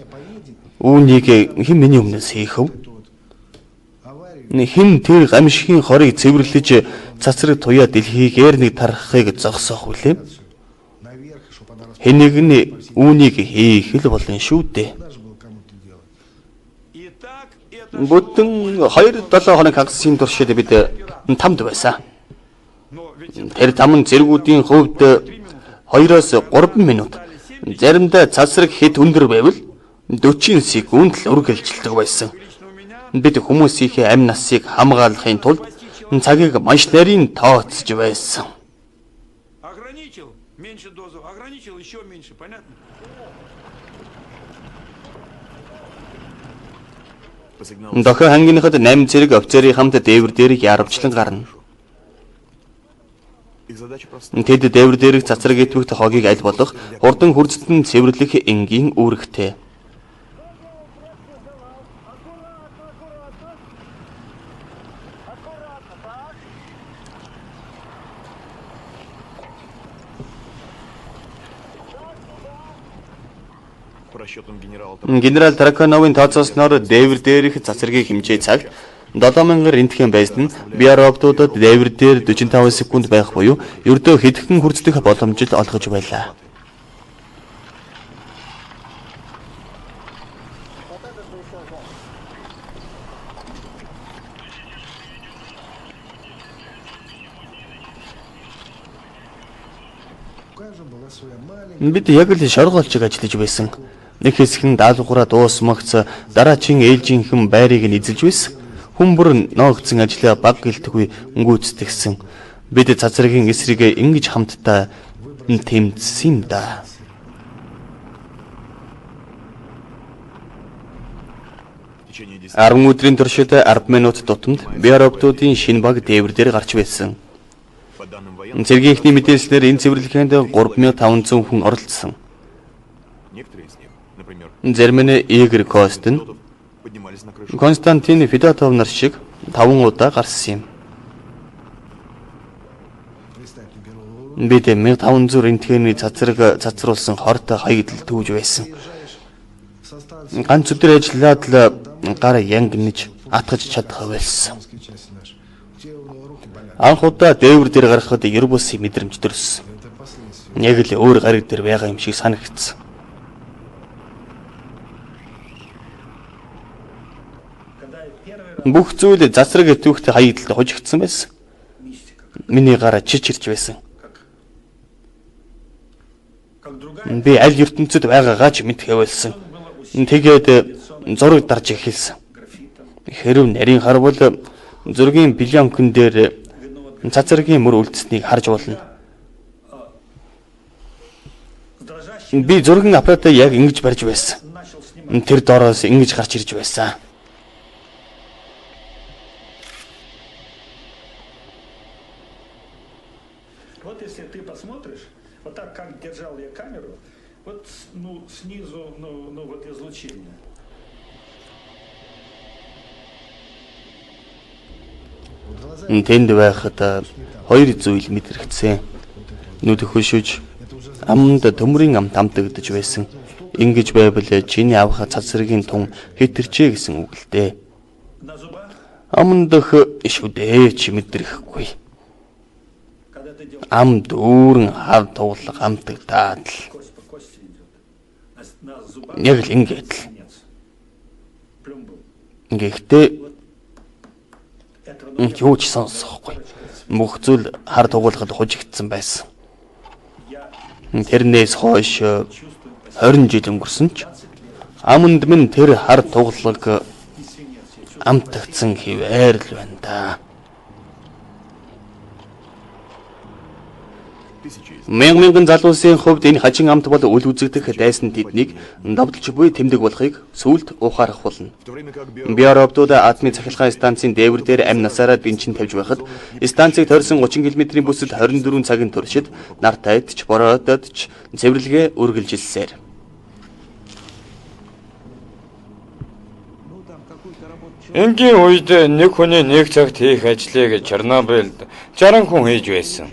Үүнийг хэн миний өмнөөс хийх вэ? Хэн тэр гамшигын хорыг цэвэрлэж цацраг туяа дэлхийгээр нэг тархахыг зогсоох вүлээ? Хэн нэг нь үүнийг хийх л болно шүү дээ. Бүтэн 2-7 хоног хагасын туршид бид тамд байсан. Тэр там нь цэргүүдийн хувьд 2-3 минут, заримдаа цацраг хэд өндөр байвал 40 секунд л үргэлжилдэг байсан. Бид хүмүүсийнхээ амь насыг хамгаалахын тулд цагийг маш нарийн тооцож байсан. Дохио хангийнхад 8 цэрэг офицерийн хамт дээвэр дээр яарвчлан гарна. Тэд дээвэр дээрх цацраг идэвхт хогийг аль болох хурдан хүрцэлтэн цэвэрлэх энгийн үүрэгтэй. Генерал Таракановын тооцоосноор дээвэр дээрх цацрагийн хэмжээ цагт 7000 рентген байсан нь биороботуудад дээвэр дээр 45 секунд байх буюу ердөө хэдхэн хүрцлэх боломжил олгож байлаа. Бид яг л шоргоолжиг ажиллаж байсан. Нэг хэсэг нь даалгавраа дуусмагц дараачин ээлжийнхэн байрыг нь эзэлж байсан. Хүн бүр ноогдсон ажлаа баг гэлтгүй гүйцэтгэсэн. Бид цацрагийн эсрэг ингэж хамтдаа тэмцсэн юм да. 10 өдрийн туршид 10 минут тутамд биороботуудын шинэ баг дээвэр дээр гарч байсан. Цэргийнхний мэдээлснээр энэ цэвэрлэгээнд 3500 хүн оролцсон. Зарим нь Игорь Костин, Константин Федотов нар шиг 5 удаа гарсан юм. Бид 1500 рентгений цацраг цацруулсан хортой хаягдал түүж байсан. Ганц өдөр ажиллаад л гар янгинж атгаж чадах байсан. Анх удаа дээвэр дээр гаргахад ер бусын мэдрэмж төрсөн. Яг л өөр гариг дээр байгаа юм шиг санагдсан. Бүх зүйл засраг идэвхтэй хаягдалд хожигдсан байсан. Миний гараа чичирч байсан. Би аль ертөнцид байгаагаа ч мэдэх байсан. Тэгээд зураг дарж эхэлсэн. Хэрв нарийн харвал зургийн пленкэн дээр цацрагийн мөр үлдсэнийг харж болно. Би зургийн аппаратаа яг ингэж барьж байсан. Тэр доороос ингэж гарч ирж байсан. Вот если ты посмотришь, вот так как держал я камеру, вот ну снизу, ну вот излучение. Тэнд байхад хоёр зүйл мэдрэгдсэн. Нүд хөшөж амд төмрийн амт амтагдаж байсан. Ингэж байвал чиний авах цацрагийн тун хэтэрчээ гэсэн үг л дээ. Амдах шүдээ чи мэдрэхгүй. Ам дүүрэн хав туглах амтагдаад л. Яг л ингээд л. Гэхдээ юу ч сонсохгүй. Бүх зүйл хар тугуулахад хужигдсан байсан. Тэрнээс хойш 20 жил өнгөрсөн ч аманд минь тэр хар туглаг амтагдсан хэвээр л байна да. Мянган залуусын хувьд энэ хачин амт бол үл үзэгдэх дайсан тэднийг давдалж буй тэмдэг болохыг сүүлд ухаарах болно. Биороботууд атомын цахилгаан станцын дээвэр дээр амь насаараа дэнчин тавьж байхад станцыг тойрсон 30 км-ийн бүсэд 24 цагийн туршид нар тайдч бородод ч цэвэрлэгээ үргэлжилсээр. Энгийн үед нэг хүний нэг цагт хийх ажлыг Чернобыльд 60 хүн хийж байсан.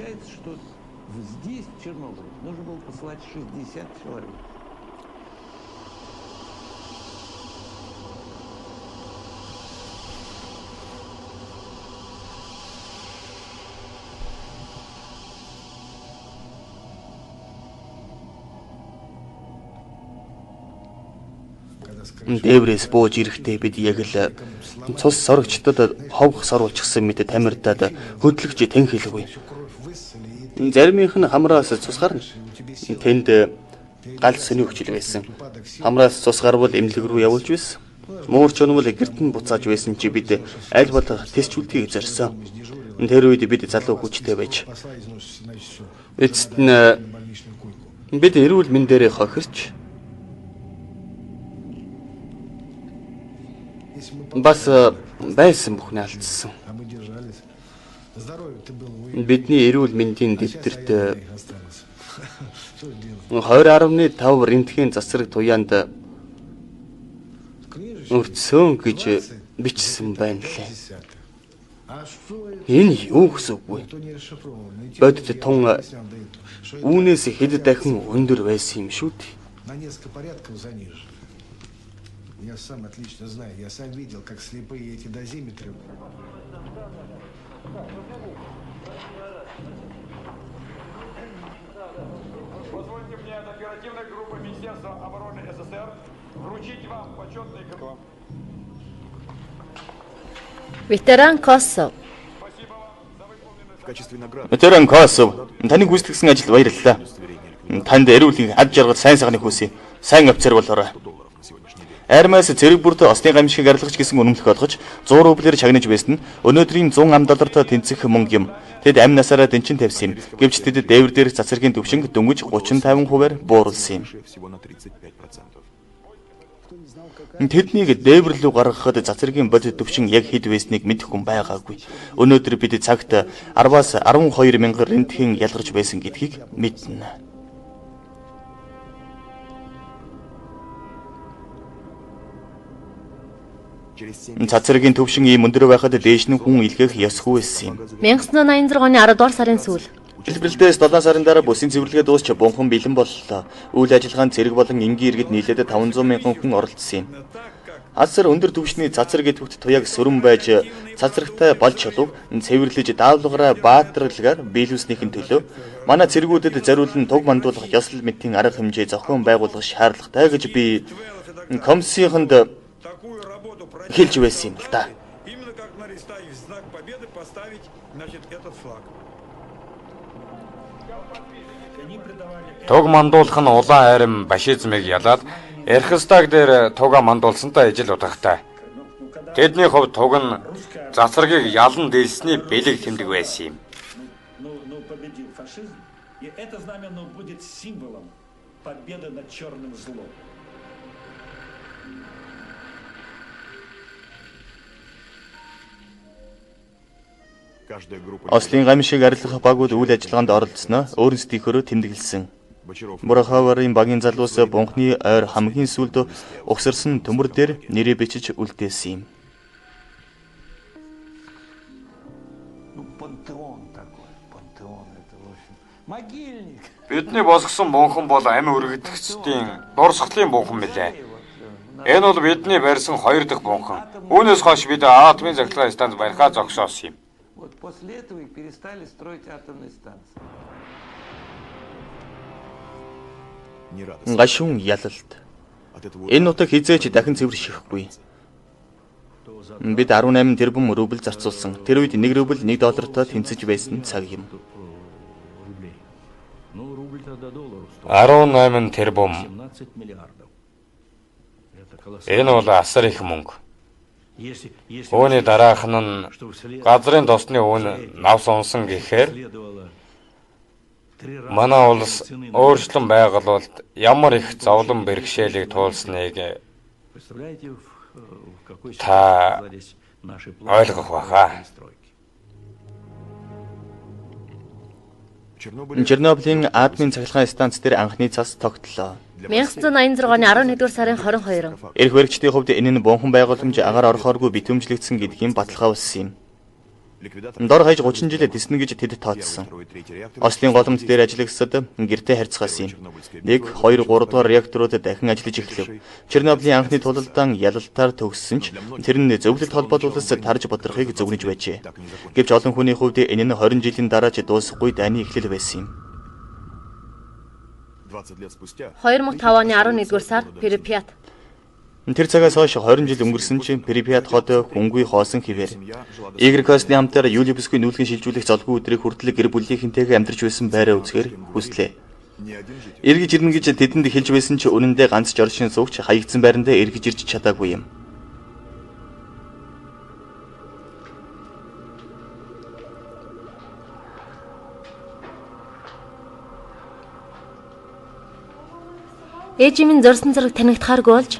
Дээврээс бууж ирэхдээ бид яг л цус сорогчдод ховх соруулчихсан мэт тамирдаад хөдлөгч тэнхэлгүй. Заримынх нь хамраас цус гарна. Тэнд гал сониогчл байсан. Хамраас цус гарвал эмнэлэг рүү явуулж байсан. Муурч унвал гэрт нь буцааж байсан чи бид аль болох тестчүүлдгийг зорьсон. Тэр үед бид залуу хүчтэй байж. Эцэст нь бид эрүүл мэндээрээ хохирч бас байсан бүхний алдсан. Бидний эрүүл мэндийн дэвтэрт 20.5 рентген засраг туяанд өртсөн гэж бичсэн байна лээ. Энэ юу гэсэн үг вэ? Бодит тун үүнээс хэд дахин өндөр байсан юм шүү дээ. Я сам отлично знаю, я сам видел, как слепые эти дозиметры. Позвольте мне от оперативной группы Министерства обороны СССР вручить вам почетный... Ветеран Косов. Ветеран Косов, таны гүйцэтгсэн ажилд баярлалаа. Танд эрүүл ад жаргал сайн сайхныг хүсье. Сайн офицер болоорой. Армиас цэрэг бүрт осны гамшигыг арилгах гэсэн үнэмлэх олгож 100 рублээр чагнаж байсан нь өнөөдрийн 100 ам доллартай тэнцэх мөнгө юм. Тэд амь насаараа дэнчин тавьсан юм. Гэвч тэд дээвэр дээрх цацрагийн түвшинг дөнгөж 35%-аар бууруулсан юм. Тэднийг дээвэр рүү гаргахад цацрагийн бодит түвшин яг хэд байсныг мэдэх хүн байгаагүй. Өнөөдөр бид цагт 10-аас 12 мянган рентген ялгарч байсан гэдгийг мэднэ. Цацрагийн төвшин ийм өндөр байхад дээш нь хүн илгээх ёсгүй байсан юм. 1986 оны 10 дугаар сарын сүүл. Хэлбэлдээс 7 сарын дараа бүсийн цэвэрлэгээ дуусч бунхан бэлэн боллоо. Үйл ажиллагаанд цэрэг болон энгийн иргэд нийлээд 500 мянган хүн оролцсон юм. Асар өндөр түвшний цацраг идэвхт туяаг сөрөн байж цацрагтай бал чулууг цэвэрлэж даавлагаараа баатарлагаар биелүүлснийхэн төлөө манай цэргүүдэд зориулан туг мандуулах ёслол мэтийн арга хэмжээ зохион байгуулах шаардлагатай гэж би комиссийнханд хэлж байсан юм л да. Туг мандуулах нь улаан айрам башизмыг ялаад Рейхстаг дээр туга мандуулсантай ижил утгатай. Тэдний хувьд туг нь цацрагийг ялан дийлсний бэлэг тэмдэг байсан юм. Ну, победил фашизм, и это знамя будет символом. Победы над черным злом. Ослын гамшиг арилгах багууд үйл ажиллагаанд оролцсноо өөрсдийнхөөрөө тэмдэглэсэн. Бурхаварын багийн залуус бунхны ойр хамгийн сүүлд угсарсан төмөр дээр нэрээ бичиж үлдээсэн юм. Бидний босгосон бунхан бол амь өргөдөгчдийн дурсгалын бунхан билээ. Энэ бол бидний барьсан хоёр дахь бунхан. Үүнээс хойш бид атомын цахилгаан станц барихаа зогсоосон юм. Вот после этого и перестали строить атомные станции. Гашуун ялалт. Энэ нутаг хэзээ ч дахин цэвэршихгүй. Бид 18 тэрбум рубль зарцуулсан. Тэр үед 1 рубль 1 доллартай тэнцэж байсан цаг юм. 18 тэрбум. Энэ бол асар их мөнгө. Үүний дараах нь газрын тосны үн навс унсан гэхээр манай улс өөрчлөн байгуулалт ямар их зовлон бэрхшээлийг туулсныг та ойлгох байхаа. Чернобылийн атомын цахилгаан станц дээр анхны цас тогтлоо. 1986 оны 11-р сарын 22. Эрх баригчдын хувьд энэ нь бунхан байгууламж агаар орохооргүй битүүмжлэгдсэн гэдгийн баталгаа болсон юм. Дор хаяж 30 жил тэснэ гэж тэд тооцсон. Ослын голомт дээр ажиллагсад гэртээ харьцгаасан юм. 1, 2, 3 дугаар реакторууд дахин ажиллаж эхлэв. Чернобылийн анхны тулалдаан ялалтаар төгссөн ч тэр нь зөвлөлт холбоот улс тарж бодрохыг зөвгөнөж байжээ. Гэвч олон хүний хувьд энэ нь 20 жилийн дараа ч дуусахгүй дайны эхлэл байсан юм. 2005 оны 11-р сар Припят. Тэр цагаас хойш 20 жил өнгөрсөн чинь Припят хот хүнгүй хоосон хэвээр. Игорь Костны хамтаар Юлибсгүй нүүлгэн шилжүүлэх золгүй өдрийг хүртэл гэр бүлийнхэнтэйгээ амьдарч байсан байраа үзэхээр хүслээ. Эргэж ирнэ гэж тэдэнд хэлж байсан ч үнэндээ ганц жоршин суугч хаягдсан байрандаа эргэж ирж чадаагүй юм. Ээж минь зорсон зэрэг танигдахааргүй болж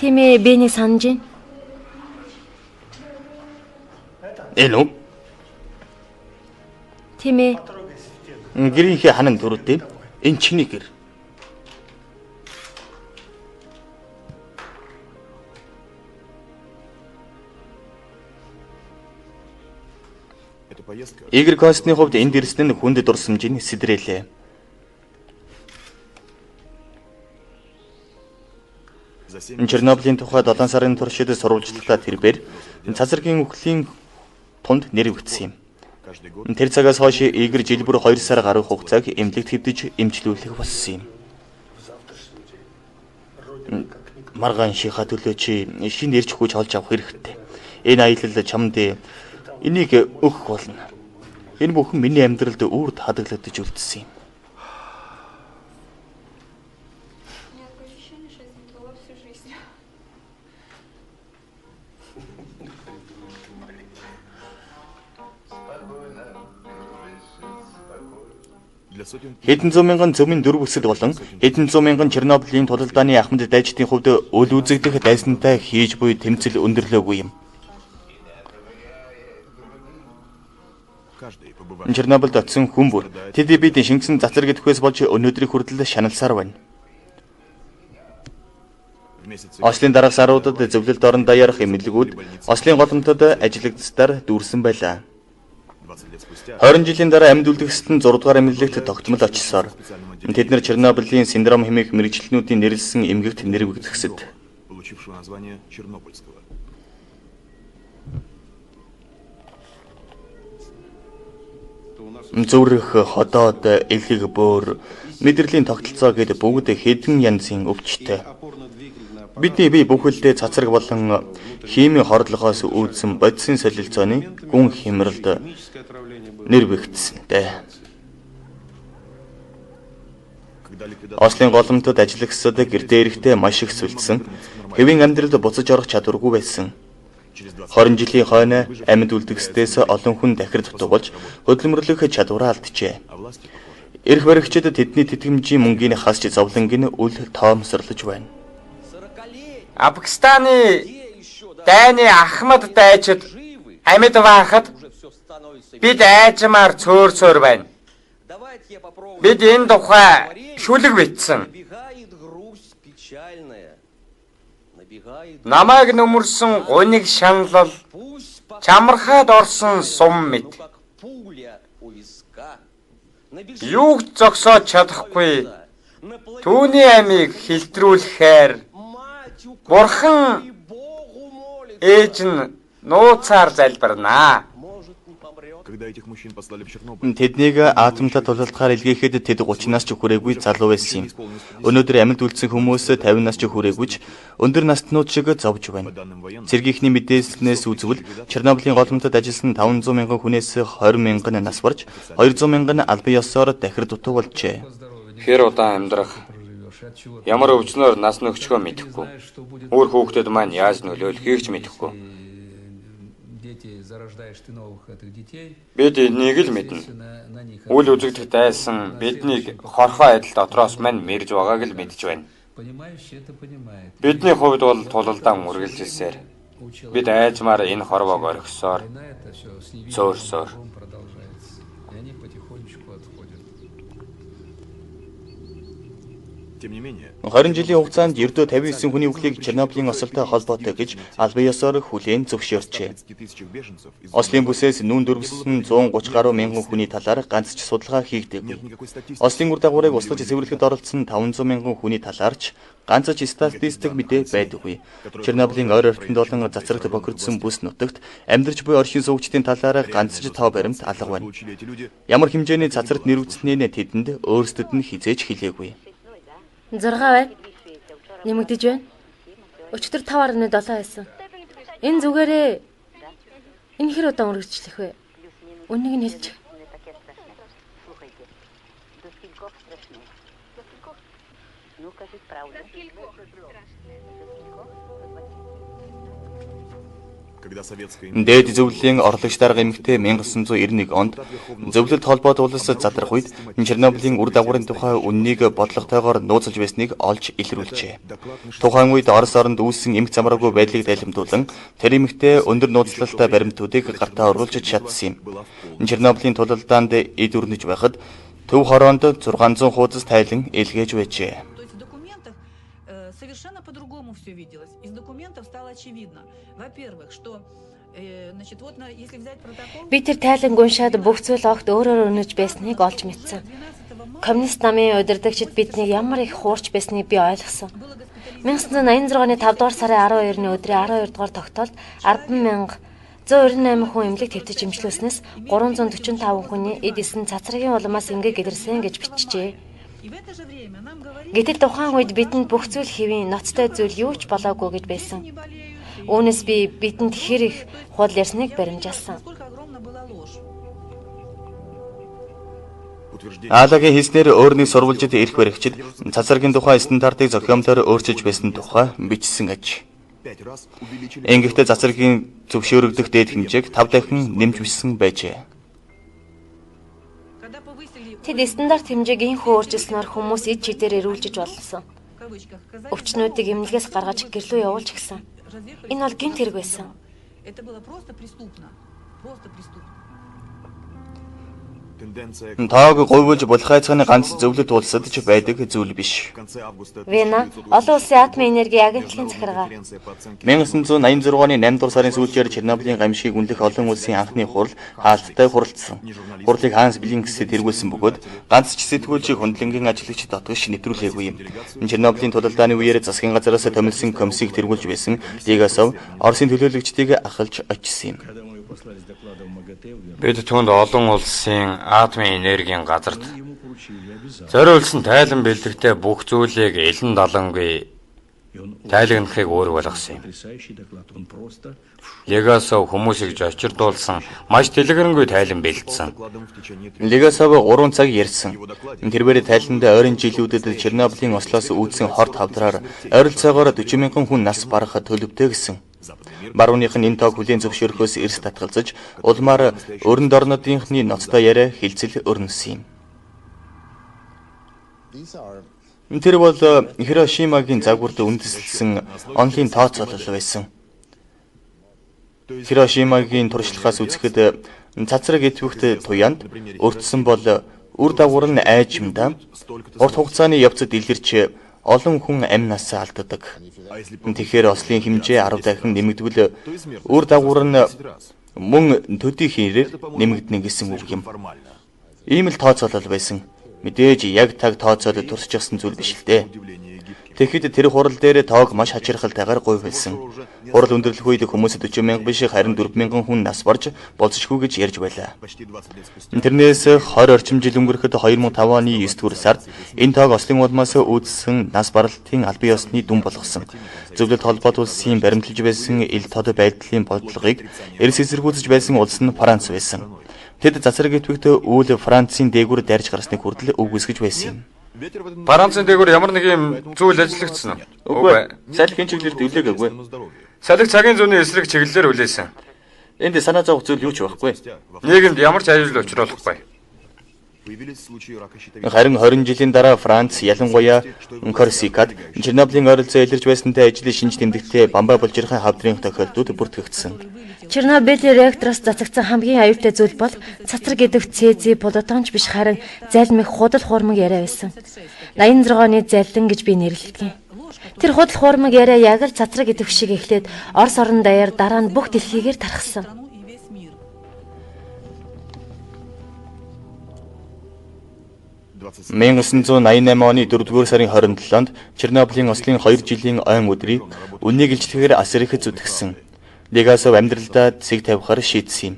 тийм ээ, би нэг санаж байна. Энэ үү? Тийм ээ. Гэрийнхээ ханан дөрөвтэй. Энэ чиний гэр. Игорь Костны хувьд энд ирсэн нь хүнд дурсамжийн сэдрээлээ. Чернобылийн тухай 7 сарын туршид сурвалжлаглаа тэрбээр цацрагийн үхлийн тунд нэрвэгдсэн юм. Тэр цагаас хойш Игорь жил бүр 2 сар гаруй хугацааг эмнэлэгт хэвдэж эмчлүүлэх болсон юм. Маргаан шийнхаа төлөө чи шинэ эрч хүч олж авах хэрэгтэй. Энэ аялал чамд энийг өгөх болно. Энэ бүхэн миний амьдралд үрд хадгалагдаж үлдсэн юм. Хэдэн зуун мянган зөмийн дөрв өсөл болон хэдэн зуун мянган Чернобылийн тулалдааны ахмад дайчдын хувьд үл үзэгдэх дайсантай хийж буй тэмцэл өндөрлөөгүй юм. Чернобылд очсон хүн бүр тэд бид шингэсэн цацраг идэхээс болж өнөөдрийг хүртэл шаналсаар байна. Ослын дараах саруудад зөвлөлд орон даяарх эмнэлгүүд Ослын голомтод ажиллагдсаар дүүрсэн байлаа. 20 жилийн дараа амьд үлдгэсэд нь 6 дугаар эмнэлэгт тогтмол очсоор тэд нар Чернобылийн синдром хэмээх мэргэжилтнүүдийн нэрлэсэн эмгэгт нэрвэгдэхсэд. Зүрх, ходоод, элэг бөөр, мэдрэлийн тогтолцоо гэд бүгд хэдэн янзын өвчтэй. Бидний бие бүхэлдээ цацраг болон химийн хорлогоос үүдсэн бодисын солилцооны гүн хямралд нэрвэгдсэнтэй. Ослын голомтод ажиллагсад гэртээ ирэхдээ маш их сүлдсэн. Хэвийн амьдралд буцаж орох чадваргүй байсан. 20 жилийн хойно амьд үлдгэсдээс олон хүн дахир дутуу болж хөдөлмөрлөх чадвараа алджээ. Эрх баригчид тэдний тэтгэмжийн мөнгийн хасч зовлонг нь үл тоомсорлож байна. Афганистаны дайны Ахмад дайчид амьд байхад бид айжмаар цөөр цөөр байна. Бид энэ тухай шүлэг бичсэн. Намайг нөмөрсөн гуниг шаналл чамархаад орсон сум мэт. Юуг зогсоож чадахгүй түүний амийг хилтрүүлэхээр Бурхан ээж нь нууцаар залбирнаа. Тэднийг атомтай тулалдахаар илгээхэд тэд 30 нас ч хүрээгүй залуу байсан юм. Өнөөдөр амьд үлдсэн хүмүүс 50 нас ч хүрээгүй ч өндөр наснууд шиг зовж байна. Цэргийнхний мэдээлснээс үзвэл Чернобылийн голомтод ажилласан 500 мянган хүнээс 20 мянган нь нас барж, 200 мянган нь албан ёсоор дахир дутуу болжээ. Хэр удаан амьдрах, ямар өвчнөөр нас нөхчхөө мэдэхгүй. Үр хүүхдэд маань яаж нөлөөлөхийг ч мэдэхгүй. Бид энийг л мэднэ. Үл үзэгдэх дайсан биднийг хорхоо адил дотроос мань мэрж байгааг л мэдж байна. Бидний хувьд бол тулалдаан үргэлжилсээр бид айжмаар энэ хорвоог орхисоор цөөрсөөр. Тем не менее, 20 жилийн хугацаанд ердөө 59 хүний үхлийг Чернобылийн осолтой холбоотой гэж албан ёсоор хүлээн зөвшөөрчээ. Ослын бүсээс нүүн дүрвэссэн 130 гаруй мянган хүний талаар ганц ч судалгаа хийгдээгүй. Ослын үр дагаврыг услаж цэвэрлэхэд оролцсон 500 мянган хүний талаар ч ганц ч статистик мэдээ байдаггүй. Чернобылийн ойр ойртонд болон цацрагт бохирдсон бүс нутагт амьдарч буй оршин суугчдын талаар ганц ч тоо баримт алга байна. Ямар хэмжээний цацрагт нэрвэгдсэний нь тэдэнд өөрсдөд нь хэзээ ч хэлээгүй. 6 байна. Нэмэгдэж байна. Өчигдөр 5.7 байсан. Энэ зүгээрээ энэ хэр удаан үргэлжлэх вэ? Үннийг нь хэлж. Дээд зөвлөлийн орлогч дарга эмэгтэй 1991 онд зөвлөлд холбоот улс задрах үед Чернобылийн үр дагаврын тухай үннийг бодлоготойгоор нууцлж байсныг олж илрүүлжээ. Тухайн үед Орос оронд үүссэн эмх замраагүй байдлыг тайлбарлан тэр эмэгтэй өндөр нууцлалтай баримтуудыг гартаа оруулж чадсан юм. Чернобылийн тулалдаанд эд өрнөж байхад төв хороонд 600 хуудас тайлан илгээж байжээ. Совершенно по-другому все виделось. Из документов стало очевидно. Во-первых, что значит, вот если взять протокол. Би тэр тайланг уншаад бүх зүйл огт өөрөөр өнөж байсныг олж мэдсэн. Коммунист намын удирдагчид биднийг ямар их хуурч байсныг би ойлгосон. 1986 оны 5 дугаар сарын 12-ны өдрийн 12 дугаар тогтоолд 10,198 хүн эмнэлэг твтэж эмчлүүлснээс 345 хүний эд эсэн цацрагийн улмаас эмгэг гэдэрсэн гэж бичжээ. Гэтэл тухайн үед бидэнд бүх зүйл хэвийн ноцтой зүйл юу ч болоогүй гэж байсан. Үүнээс би бидэнд хэр их худал ярьсныг баримжаалсан. Алагийн хийснээр өөрний сурвалжид эрх баригчид цацрагийн тухай стандартыг зохиомжтойгоор өөрчилж байсан тухай бичсэн аж. Ингэхдээ цацрагийн зөвшөөрөгдөх дээд хэмжээг 5 дахин нэмж бичсэн байжээ. Тэд стандарт хэмжээг инхүү өөрчилснөөр хүмүүс эд чидээр эрүүлжиж болсон. Өвчнүүдийг эмнэлгээс гаргаж гэрлүү явуулж гисэн. Энэ бол гэмт хэрэг байсан. Тоог говьлж булхайцгааны ганц зөвлөлт улсад ч байдаг зүйл биш. Вена олон улсын атомын энергийн агентлагийн захиргаа. 1986 оны 8 дугаар сарын сүүлчээр Чернобылийн гамшигыг үнэлэх олон улсын анхны хурал хаалттай хуралдсан. Хурлыг Ханс Блинкс тэргүүлсэн бөгөөд ганц ч сэтгүүлчийг хөндлөнгийн ажиглагч дотгош нэвтрүүлээгүй юм. Чернобылийн тулалдааны үеэр засгийн газараас томилсон комиссийг тэргүүлж байсан Легасов Оросын төлөөлөгчдийг ахалж очсон юм. Бид түүнд олон улсын атомын энергийн газарт зориулсан тайлан бэлтгэхдээ бүх зүйлийг элен далангүй тайлагнахыг үүрэг болгосон юм. Легасов хүмүүсийг жочирдуулсан маш дэлгэрэнгүй тайлан бэлдсэн. Легасов 3 цаг ярьсан. Тэрвэр тайландаа ойрын жилүүдэд Чернобылийн ослоос үүдсэн хор тавдраар ойролцоогоор 40 мянган хүн нас барах төлөвтэй гэсэн. Барууных нь энэ тоог хүлээн зөвшөөрөхөөс эрс татгалзаж, улмаар өрөнд орнуудынхны ноцтой яриа хилцэл өрнөсөн юм. Тэр бол Хирошимагийн загварт үндэслэсэн онолын тооцоолол байсан. Хирошимагийн туршлагаас үзэхэд цацраг идэвхт туяанд өртсөн бол үр дагавар нь айжмдаа урт хугацааны явцад илэрч олон хүн амь насаа алддаг. Тэгэхээр ослын хэмжээ 10 дахин нэмэгдвэл үр дагавар нь мөн төдий хэрээр нэмэгдэнэ гэсэн үг юм. Ийм л тооцоолол байсан. Мэдээж яг таг тооцоолол туршчихсан зүйл биш л дээ. Тэгэхэд тэр хурал дээр тоог маш хачирхалтайгаар говьлсан. Хурал өндөрлөх үед хүмүүс 40 мянга биш харин 4 мянган хүн нас барж болзошгүй гэж ярьж байлаа. Тэрнээс 20 орчим жил өнгөрөхөд 2005 оны 9 дугаар сард энэ тоог ослын улмаас үүдсэн нас баралтын албан ёсны дүн болгосон. Зөвлөлт холбоот улсын баримталж байсан ил тод байдлын бодлогыг эрс эсэргүүцэж байсан улс нь Франц байсан. Тэд цацраг идэвхтэй үйл Францын дээгүүр дайрч гарсныг хүртэл үгүйсгэж байсан юм. Францын дээгүүр ямар нэг юм зүйл ажиллагдсан уу? Үгүй. Салхи энэ чиглэлд үлээгээгүй. Салхи цагийн зүүнний эсрэг чиглэлээр үлээсэн. Энд санаа зовох зүйл юу ч байхгүй. Нийгэмд ямар ч аюул учруулахгүй. Харин 20 жилийн дараа Франц ялангуяа Корсикад Чернобылийн ойролцоо илэрч байсантай ажил шинж тэмдэгтээ бамбай булжирхай хавдрын тохиолдлууд бүртгэгдсэн. Чернобылийн реактороос цацагдсан хамгийн аюултай зүйл бол цацраг идэх цези, плутонч биш харин залмих худал хуурмаг яриа байсан. 86 оны заллин гэж би нэрлэдэг. Тэр худал хуурмаг яриа яг л цацраг идэх шиг эхлээд Орос орон даяар дараа нь бүх дэлхийгээр тархсан. Нь 1988 оны 4-р сарын 27-нд Чернобылийн ослын 2 жилийн ойн өдрийг үннийг илчлэхээр асар их зүтгэсэн. Легасов амьдралдаа цэг тавихаар шийдсэн юм.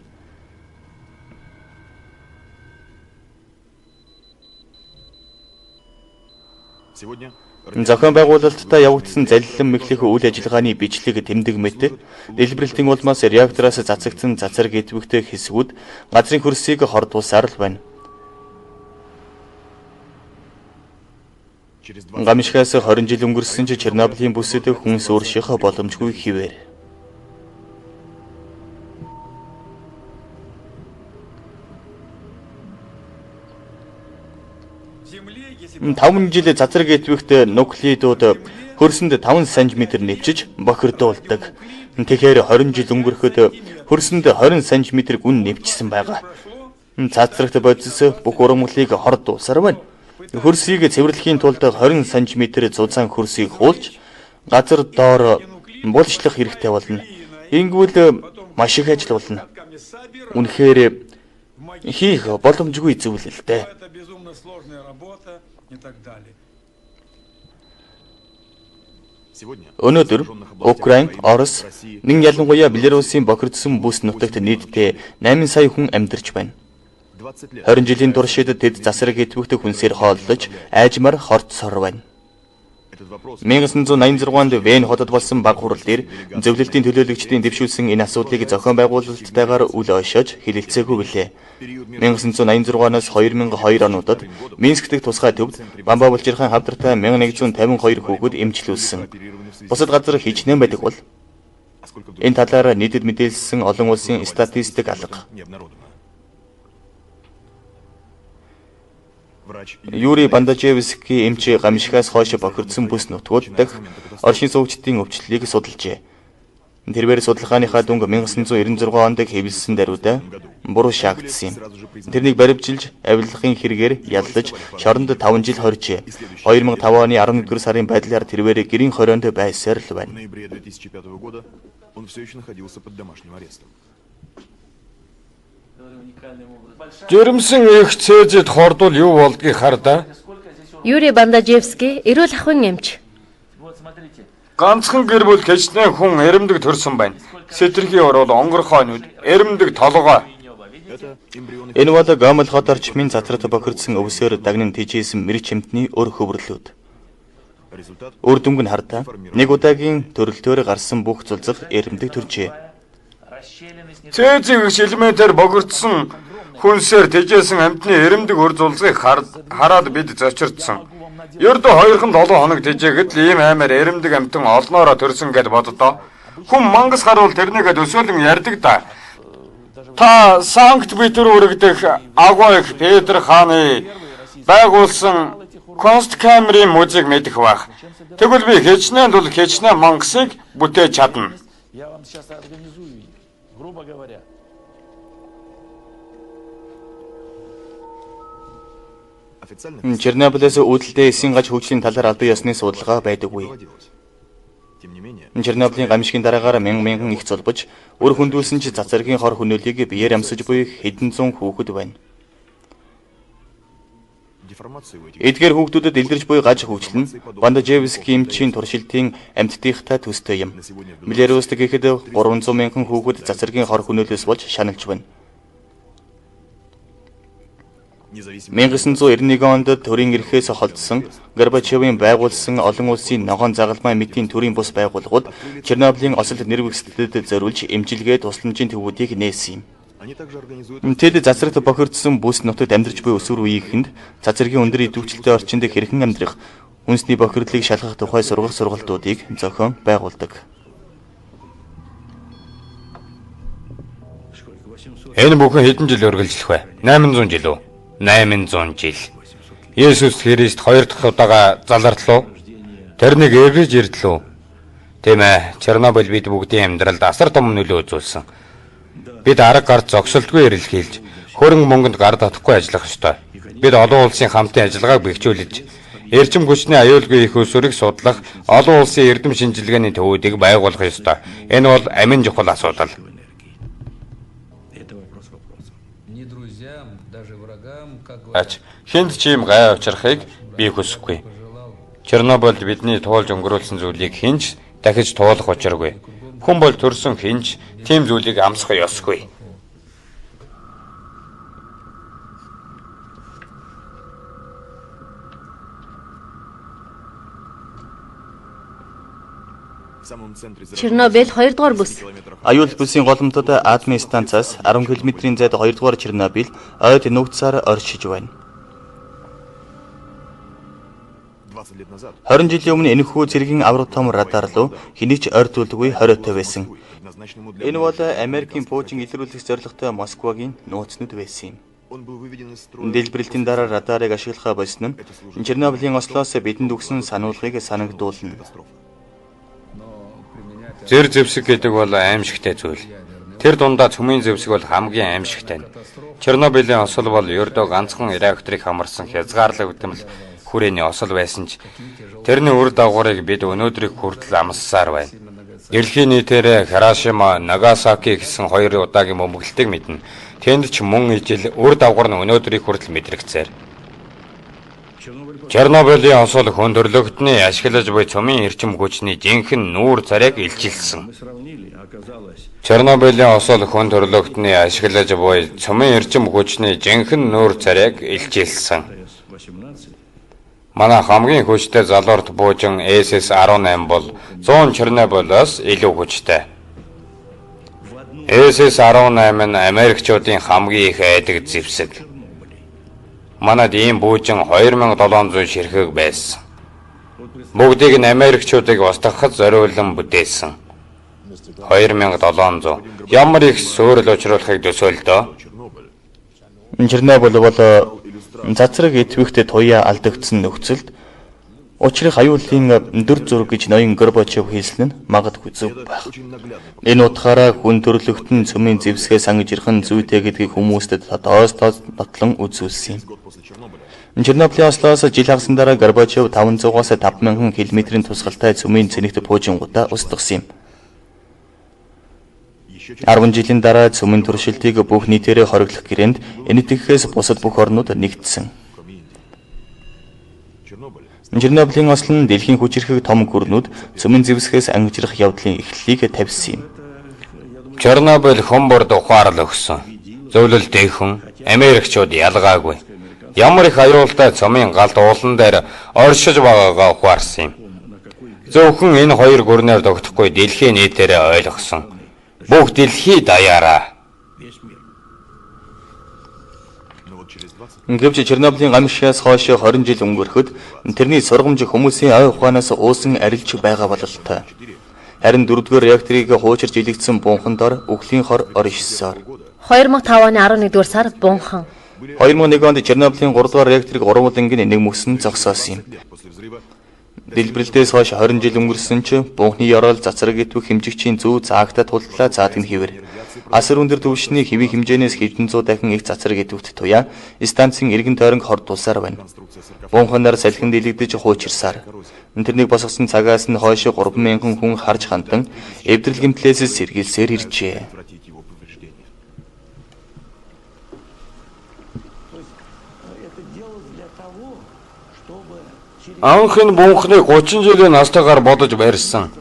Зохион байгуулалттай явагдсан залилан мэхлэх үйл ажиллагааны бичлэг тэмдэг мэт дэлбэрэлтийн улмаас реактороос цацагдсан цацраг идэвхтэй хэсгүүд газрын хөрсийг хордуулсаар л байна. Гамшигаас 20 жил өнгөрсөн ч Чернобылийн бүсэд хүнс уурших боломжгүй хэвээр. Таван жил цацраг идэвхтэй нуклеидууд хөрсөнд 5 см нэвчиж бохирдуулдаг. Тэгэхээр 20 жил өнгөрөхөд хөрсөнд 20 см гүн нэвчсэн байгаа. Цацрагт бодис бүх ургамлыг хордуулсаар байна. Хөрсийг цэвэрлэхийн тулд 20 см зузаан хөрсийг хуулж газар доор булшлах хэрэгтэй болно. Ингэвэл маш их ажил болно. Үнэхээр хийх боломжгүй зүйл л дээ. Өнөөдөр Украин, Орос, нэгэн ялангуяа Беларусын бохирдсон бүс нутагт нийтдээ 8 сая хүн амьдарч байна. 20 жилийн туршид тэд засраг идэвхтэй хүнсээр хооллож, айжмаар хорцсоор байна. 1986 онд Вен хотод болсон баг хурал дээр зөвлөлтийн төлөөлөгчдийн дэвшүүлсэн энэ асуудлыг зохион байгуулалттайгаар үл ойшоож хэлэлцээгүй билээ. 1986 оноос 2002 онуудад Минск дэх тусгай төвд бамбай булжирхайн хавдартай 1152 хүүхэд эмчлүүлсэн. Бусад газар хичнээн байдаг бол энэ талаар нийтэд мэдээлсэн олон улсын статистик алга. Юрий Бандажевский эмч гамшигаас хойш бохирдсон бүс нутгууд дахь оршин суугчдын өвчлөлийг судалжээ. Тэрвэр судалгааныхаа дүнг 1996 онд хэвлэсэн даруйда буруу шаагдсан юм. Тэрнийг баривчилж авилгын хэрэгээр яллаж шоронд 5 жил хоржээ. 2005 оны 11-р сарын байдлаар тэрвэр гэрийн хорионд байсаар л байна. Жирэмсэн их цээжид хордвол юу болдгийг хар даа. Юрий Бандажевский эрүүл ахуйн эмч. Ганцхан гэр бүл хичнээн хүн эрэмдэг төрсөн байна. Сэтэрхий орол онгорхой нүд, эрэмдэг толгой. Энэ бол Гомел хот орчмын задрат бохирдсон өвсөөр дагнан тэжээсэн мэрч амьтны өр хөврлүүд. Үр дүнг нь хардаа нэг удаагийн төрөлтөөр гарсан бүх зулзах эрэмдэг төржээ. Цээжийг шилментээр бохирдсон хүнсээр тэжээсэн амьтны эрэмдэг өр зулзыг хараад бид зочирдсон. Ердөө 2-7 хоног тэжээхэд л ийм аймаар эрэмдэг амьтан олноороо төрсөн гэд боддоо. Хүн мангас харуул тэрнийгээ төсөөлөн ярьдаг да. Та Санкт Петербург дэх агуу их Петр хааны байгуулсан Кунсткамерын музейг мэдэх байх. Тэгвэл би хичнээн тул хичнээн мангасыг бүтээж чадна. Я вам сейчас организую, грубо говоря. Чернобылээс үүдэлтэй эсийн гаж хөгжлийн талаар албан ёсны судалгаа байдаггүй. Чернобылийн гамшигын дараагаар мянган мянган их зулбаж, үр хөндүүлсэн ч цацрагийн хор хөнөөлийг биеэр амсаж буй хэдэн зуун хүүхэд байна. Эдгээр хүүхдүүдэд илэрч буй гаж хөгжил нь Бандажевский эмчийн туршилтын амьтдынхтай төстэй юм. Беларуст гэхэд 300 мянган хүүхэд цацрагийн хор хөнөөлөөс болж шаналж байна. 1991 онд төрийн эрхээс холдсон Горбачевын байгуулсан олон улсын ногоон загалмай мэтийн төрийн бус байгууллагууд Чернобылийн осол нэрвэгсэлтэд зориулж эмчилгээ тусламжийн төвүүдийг нээсэн юм. Тэд цацрагт бохирдсон бүс нутагт амьдарч буй өсвөр үеийнхэнд цацрагийн өндөр идэвхжэлтэй орчинд хэрхэн амьдрах, үндэсний бохирдлыг шалгах тухай сургах сургалтуудыг зохион байгуулдаг. Энэ бүхэн хэдэн жил үргэлжлэх вэ? 800 жил үү? 800 жил. Есүс Христ хоёр дахь удаага заларлаа. Тэрнийг эргэж ирдлээ. Тийм ээ, Чернобыль бид бүгдийн амьдралд асар том нөлөө үзүүлсэн. Бид арга гарц зогсолтгүй эрэлхийлж, хөрөнгө мөнгөнд гар татахгүй ажиллах ёстой. Бид олон улсын хамтын ажиллагааг бэхжүүлж, эрчим хүчний аюулгүй их усүрийг судлах олон улсын эрдэм шинжилгээний төвүүдийг байгуулах ёстой. Энэ бол амин чухал асуудал. Ач хүнд ч ийм гай учрахыг би хүсэхгүй. Чернобыльд бидний туулж өнгөрүүлсэн зүйлийг хэн ч дахиж туулах учиргүй. Хүн бол төрсөн хэн ч тийм зүйлийг амсах ёсгүй. Чернобыль 2 дугаар бүс. Аюул бүсийн голомтод атомын станцаас 10 км-ийн зайд 2 дугаар Чернобыль ойд нуугдсаар оршиж байна. 20 жилийн өмнө энэхүү цэргийн аварга том радар руу хэний ч ойртуулдаггүй хориотой байсан. Энэ бол Америкийн пуужин илрүүлэх зорилготой Москвагийн нууцнууд байсан юм. Дэлбэрэлтийн дараа радарыг ашиглахаа болсон нь Чернобылийн ослоос бидэнд өгсөн сануулгыг санагдуулна. Зэр зэвсэг гэдэг бол аимшигтай зүйл. Тэр дундаа цөмийн зэвсэг бол хамгийн аимшигтай нь. Чернобылийн осол бол ердөө ганцхан реакторыг хамарсан хязгаарлагдмал хүрээний осол байсан ч тэрний үр дагаврыг бид өнөөдрийг хүртэл амссаар байна. Дэлхийн нийтээр Хирошима, Нагасаки гэсэн хоёр удаагийн бөмбөглөлтийг мэднэ. Тэнд ч мөн ижил үр дагавар нь өнөөдрийг хүртэл мэдрэгцээр. Чернобылийн осол хүн төрлөختний ашиглаж буй цөмийн эрчим хүчний жинхэнэ нүүр царайг илчилсэн. Чернобылийн осол хүн төрлөختний ашиглаж буй цөмийн эрчим хүчний жинхэнэ нүүр царайг илчилсэн. Манай хамгийн хүчтэй залуурт буужин SS-18 бол 100 Чернобылоос илүү хүчтэй. SS-18 нь Америкчуудын хамгийн их айдаг зэвсэг. Манад ийм буужин 2700 ширхэг байсан. Бүгдийг нь Америкчуудыг устгахад зориулан бүтээсэн. 2700 ямар их суурил учруулахыг төсөөлдөө. Чернобыль бол цацраг идэвхтэй туяа алдагдсан нөхцөлд учрах аюулын дүр зураг гэж ноён Горбачев хэлсэн нь магадгүй зөв байх. Энэ утгаараа хүн төрлөختөн цөмийн зэвсгээ сангаж ирэх нь зүйтэй гэдгийг хүмүүст тоос нотлон үзүүлсэн юм. Чернобылийн ослоос жил хагасны дараа Горбачев 500-аас 5000 км-ийн тусгалтай цөмийн цэнэгт пуужингуудаа устгасан юм. 10 жилийн дараа цөмийн туршилтыг бүх нийтээрээ хориглох гэрээнд Энэтхэхээс бусад бүх орнууд нэгдсэн. Чернобылийн осол нь дэлхийн хүчирхэг том гүрнүүд цөмийн зэвсгээс ангижрах явдлын эхлэлийг тавьсан юм. Чернобыль хүн бүрд ухаарал өгсөн. Зөвлөлт дээхэн Америкчууд ялгаагүй. Ямар их аюултай цөмийн галт уулан дээр оршиж байгаагаа ухаарсан юм. Зөвхөн энэ хоёр гүрнээр тогтохгүй дэлхийн нийтээрээ ойлгосон. Бүх дэлхий даяараа. Гэвч Чернобылийн гамшигаас хойш 20 жил өнгөрөхөд тэрний сургамж хүмүүсийн ой ухаанаас уусан арилж байгаа бололтой. Харин 4-р реакторыг хуучирч илэгдсэн бунхан дор үхлийн хор оршсоор. 2005 оны 11-р сар бунхан. 2001 онд Чернобылийн 3 дугаар реакторыг урвалангийн нэг мөсөн зогсоосон юм. Дэлбэрэлтээс хойш 20 жил өнгөрсөн ч бунхны ёроол цацраг идэвх хэмжигчийн зүү заагтай тултлаа заадаг нь хэвэр. Асар өндөр түвшний хэвийн хэмжээнээс хэдэн зуун дахин их цацраг идэвхт туяа станцын эргэн тойронг хордуулсаар байна. Бунханаар салхинд илэгдэж хуучирсаар. Тэрнийг босгосон цагаас нь хойш 3000 хүн харж хандан эвдрэл гэмтлээс сэргийлсээр иржээ. Анх энэ бунхныг 30 жилийн настайгаар бодож барьсан.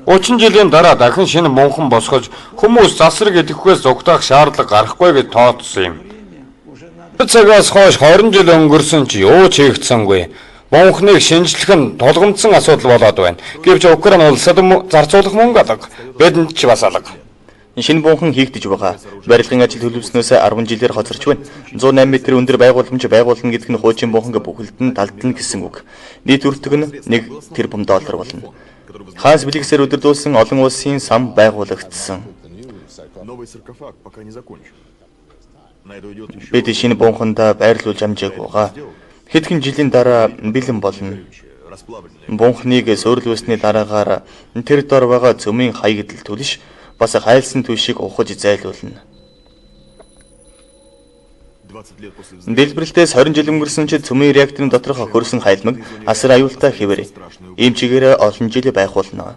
30 жилийн дараа дахин шинэ бунхан босгож хүмүүс засраг идэхгүйс зугтаах шаардлага гарахгүй гэж тооцсон юм. Тэр цагаас хойш 20 жил өнгөрсөн ч юу ч хийгдсэнгүй. Бунхныг шинжлэх нь тулгамдсан асуудал болоод байна. Гэвч Украин улсад зарцуулах мөнгө алга. Бидэнд ч бас алга. Шинэ бунхан хийгдэж байгаа. Барилгын ажил төлөвлөснөөс 10 жилээр хоцорч байна. 108 метр өндөр байгууламж байгуулна гэдэг нь хуучин бунханг бүхэлд нь талдна гэсэн үг. Нийт өртөг нь 1 тэрбум доллар болно. Хаас бэлгэсээр өдөрдүүлсэн олон улсын сан байгуулагдсан. Бид шинэ бунхандаа байрлуулж амжаагүй байгаа. Хэдхэн жилийн дараа бэлэн болно. Бунхныг суйрлуулсны дараагаар тэр дор байгаа цөмийн хаягдал түлш бас хайлсан түлшийг ухаж зайлуулна. Дэлбэрэлтээс 20 жил өнгөрсөн ч цөмийн реакторын доторх хөрсөн хайлмаг асар аюултай хэвээр. Ийм чигээр олон жил байх болно.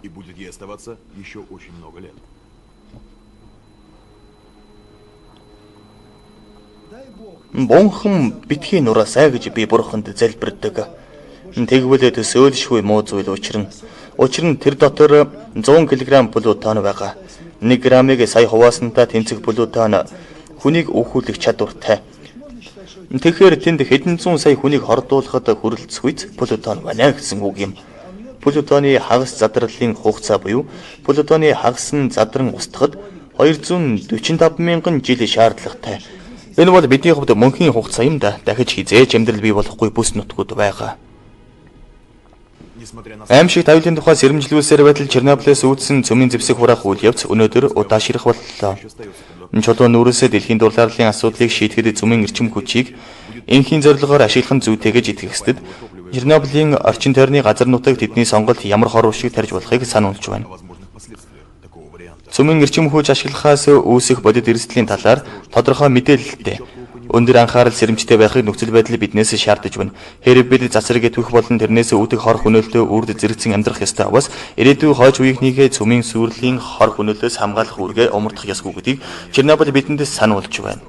Бунхан битгий нураасай гэж би бурханд залбирдаг. Тэгвэл төсөөлшгүй муу зүйл учирна. Учир нь тэр дотор 100 кг плутон байгаа. 1 грамыг сая хуваасантай тэнцэх плутон хүнийг өвхүүлэх чадвартай. Тэгэхээр тэнд хэдэн зуун сая хүнийг хордуулахад хүрэлцэхүйц плутон байна гэсэн үг юм. Плутоны хагас задралын хугацаа буюу плутоны хагас нь задран устгахад 245 мянган жил шаардлагатай. Энэ бол бидний хувьд мөнхийн хугацаа юм да. Дахиж хизээж амьдрал бий болохгүй бүс нутгууд байгаа. Аимшигт аюулын тухай сэрэмжлүүлсээр байтал Чернобылээс үүдсэн цөмийн зэвсэг хураах үйл явц өнөөдөр удаашрах боллоо. Чулуун нүүрээсээ дэлхийн дурлалын асуудлыг шийдэхэд цөмийн эрчим хүчийг энхийн зорилгоор ашиглах нь зүйтэй гэж итгэгсдэд Чернобылийн орчин тойрны газар нутаг тэдний сонголт ямар хор уршиг тарьж болохыг сануулж байна. Цөмийн эрчим хүч ашиглахаас үүсэх бодит эрсдлийн талаар тодорхой мэдээлэлтэй өндөр анхаарал сэрэмжтэй байхыг нөхцөл байдал биднээс шаардаж байна. Хэрэг бид засраг идэвх болон тэрнээс үүдэх хор хөнөөлтөө үрд зэрэгцэн амьдрах ёстой аваас ирээдүйн хойч үеийнхнийхээ цөмийн сүрлийн хор хөнөөлөөс хамгаалах үүргээ умардах ёсгүй гэдгийг Чернобыль бидэнд сануулж байна.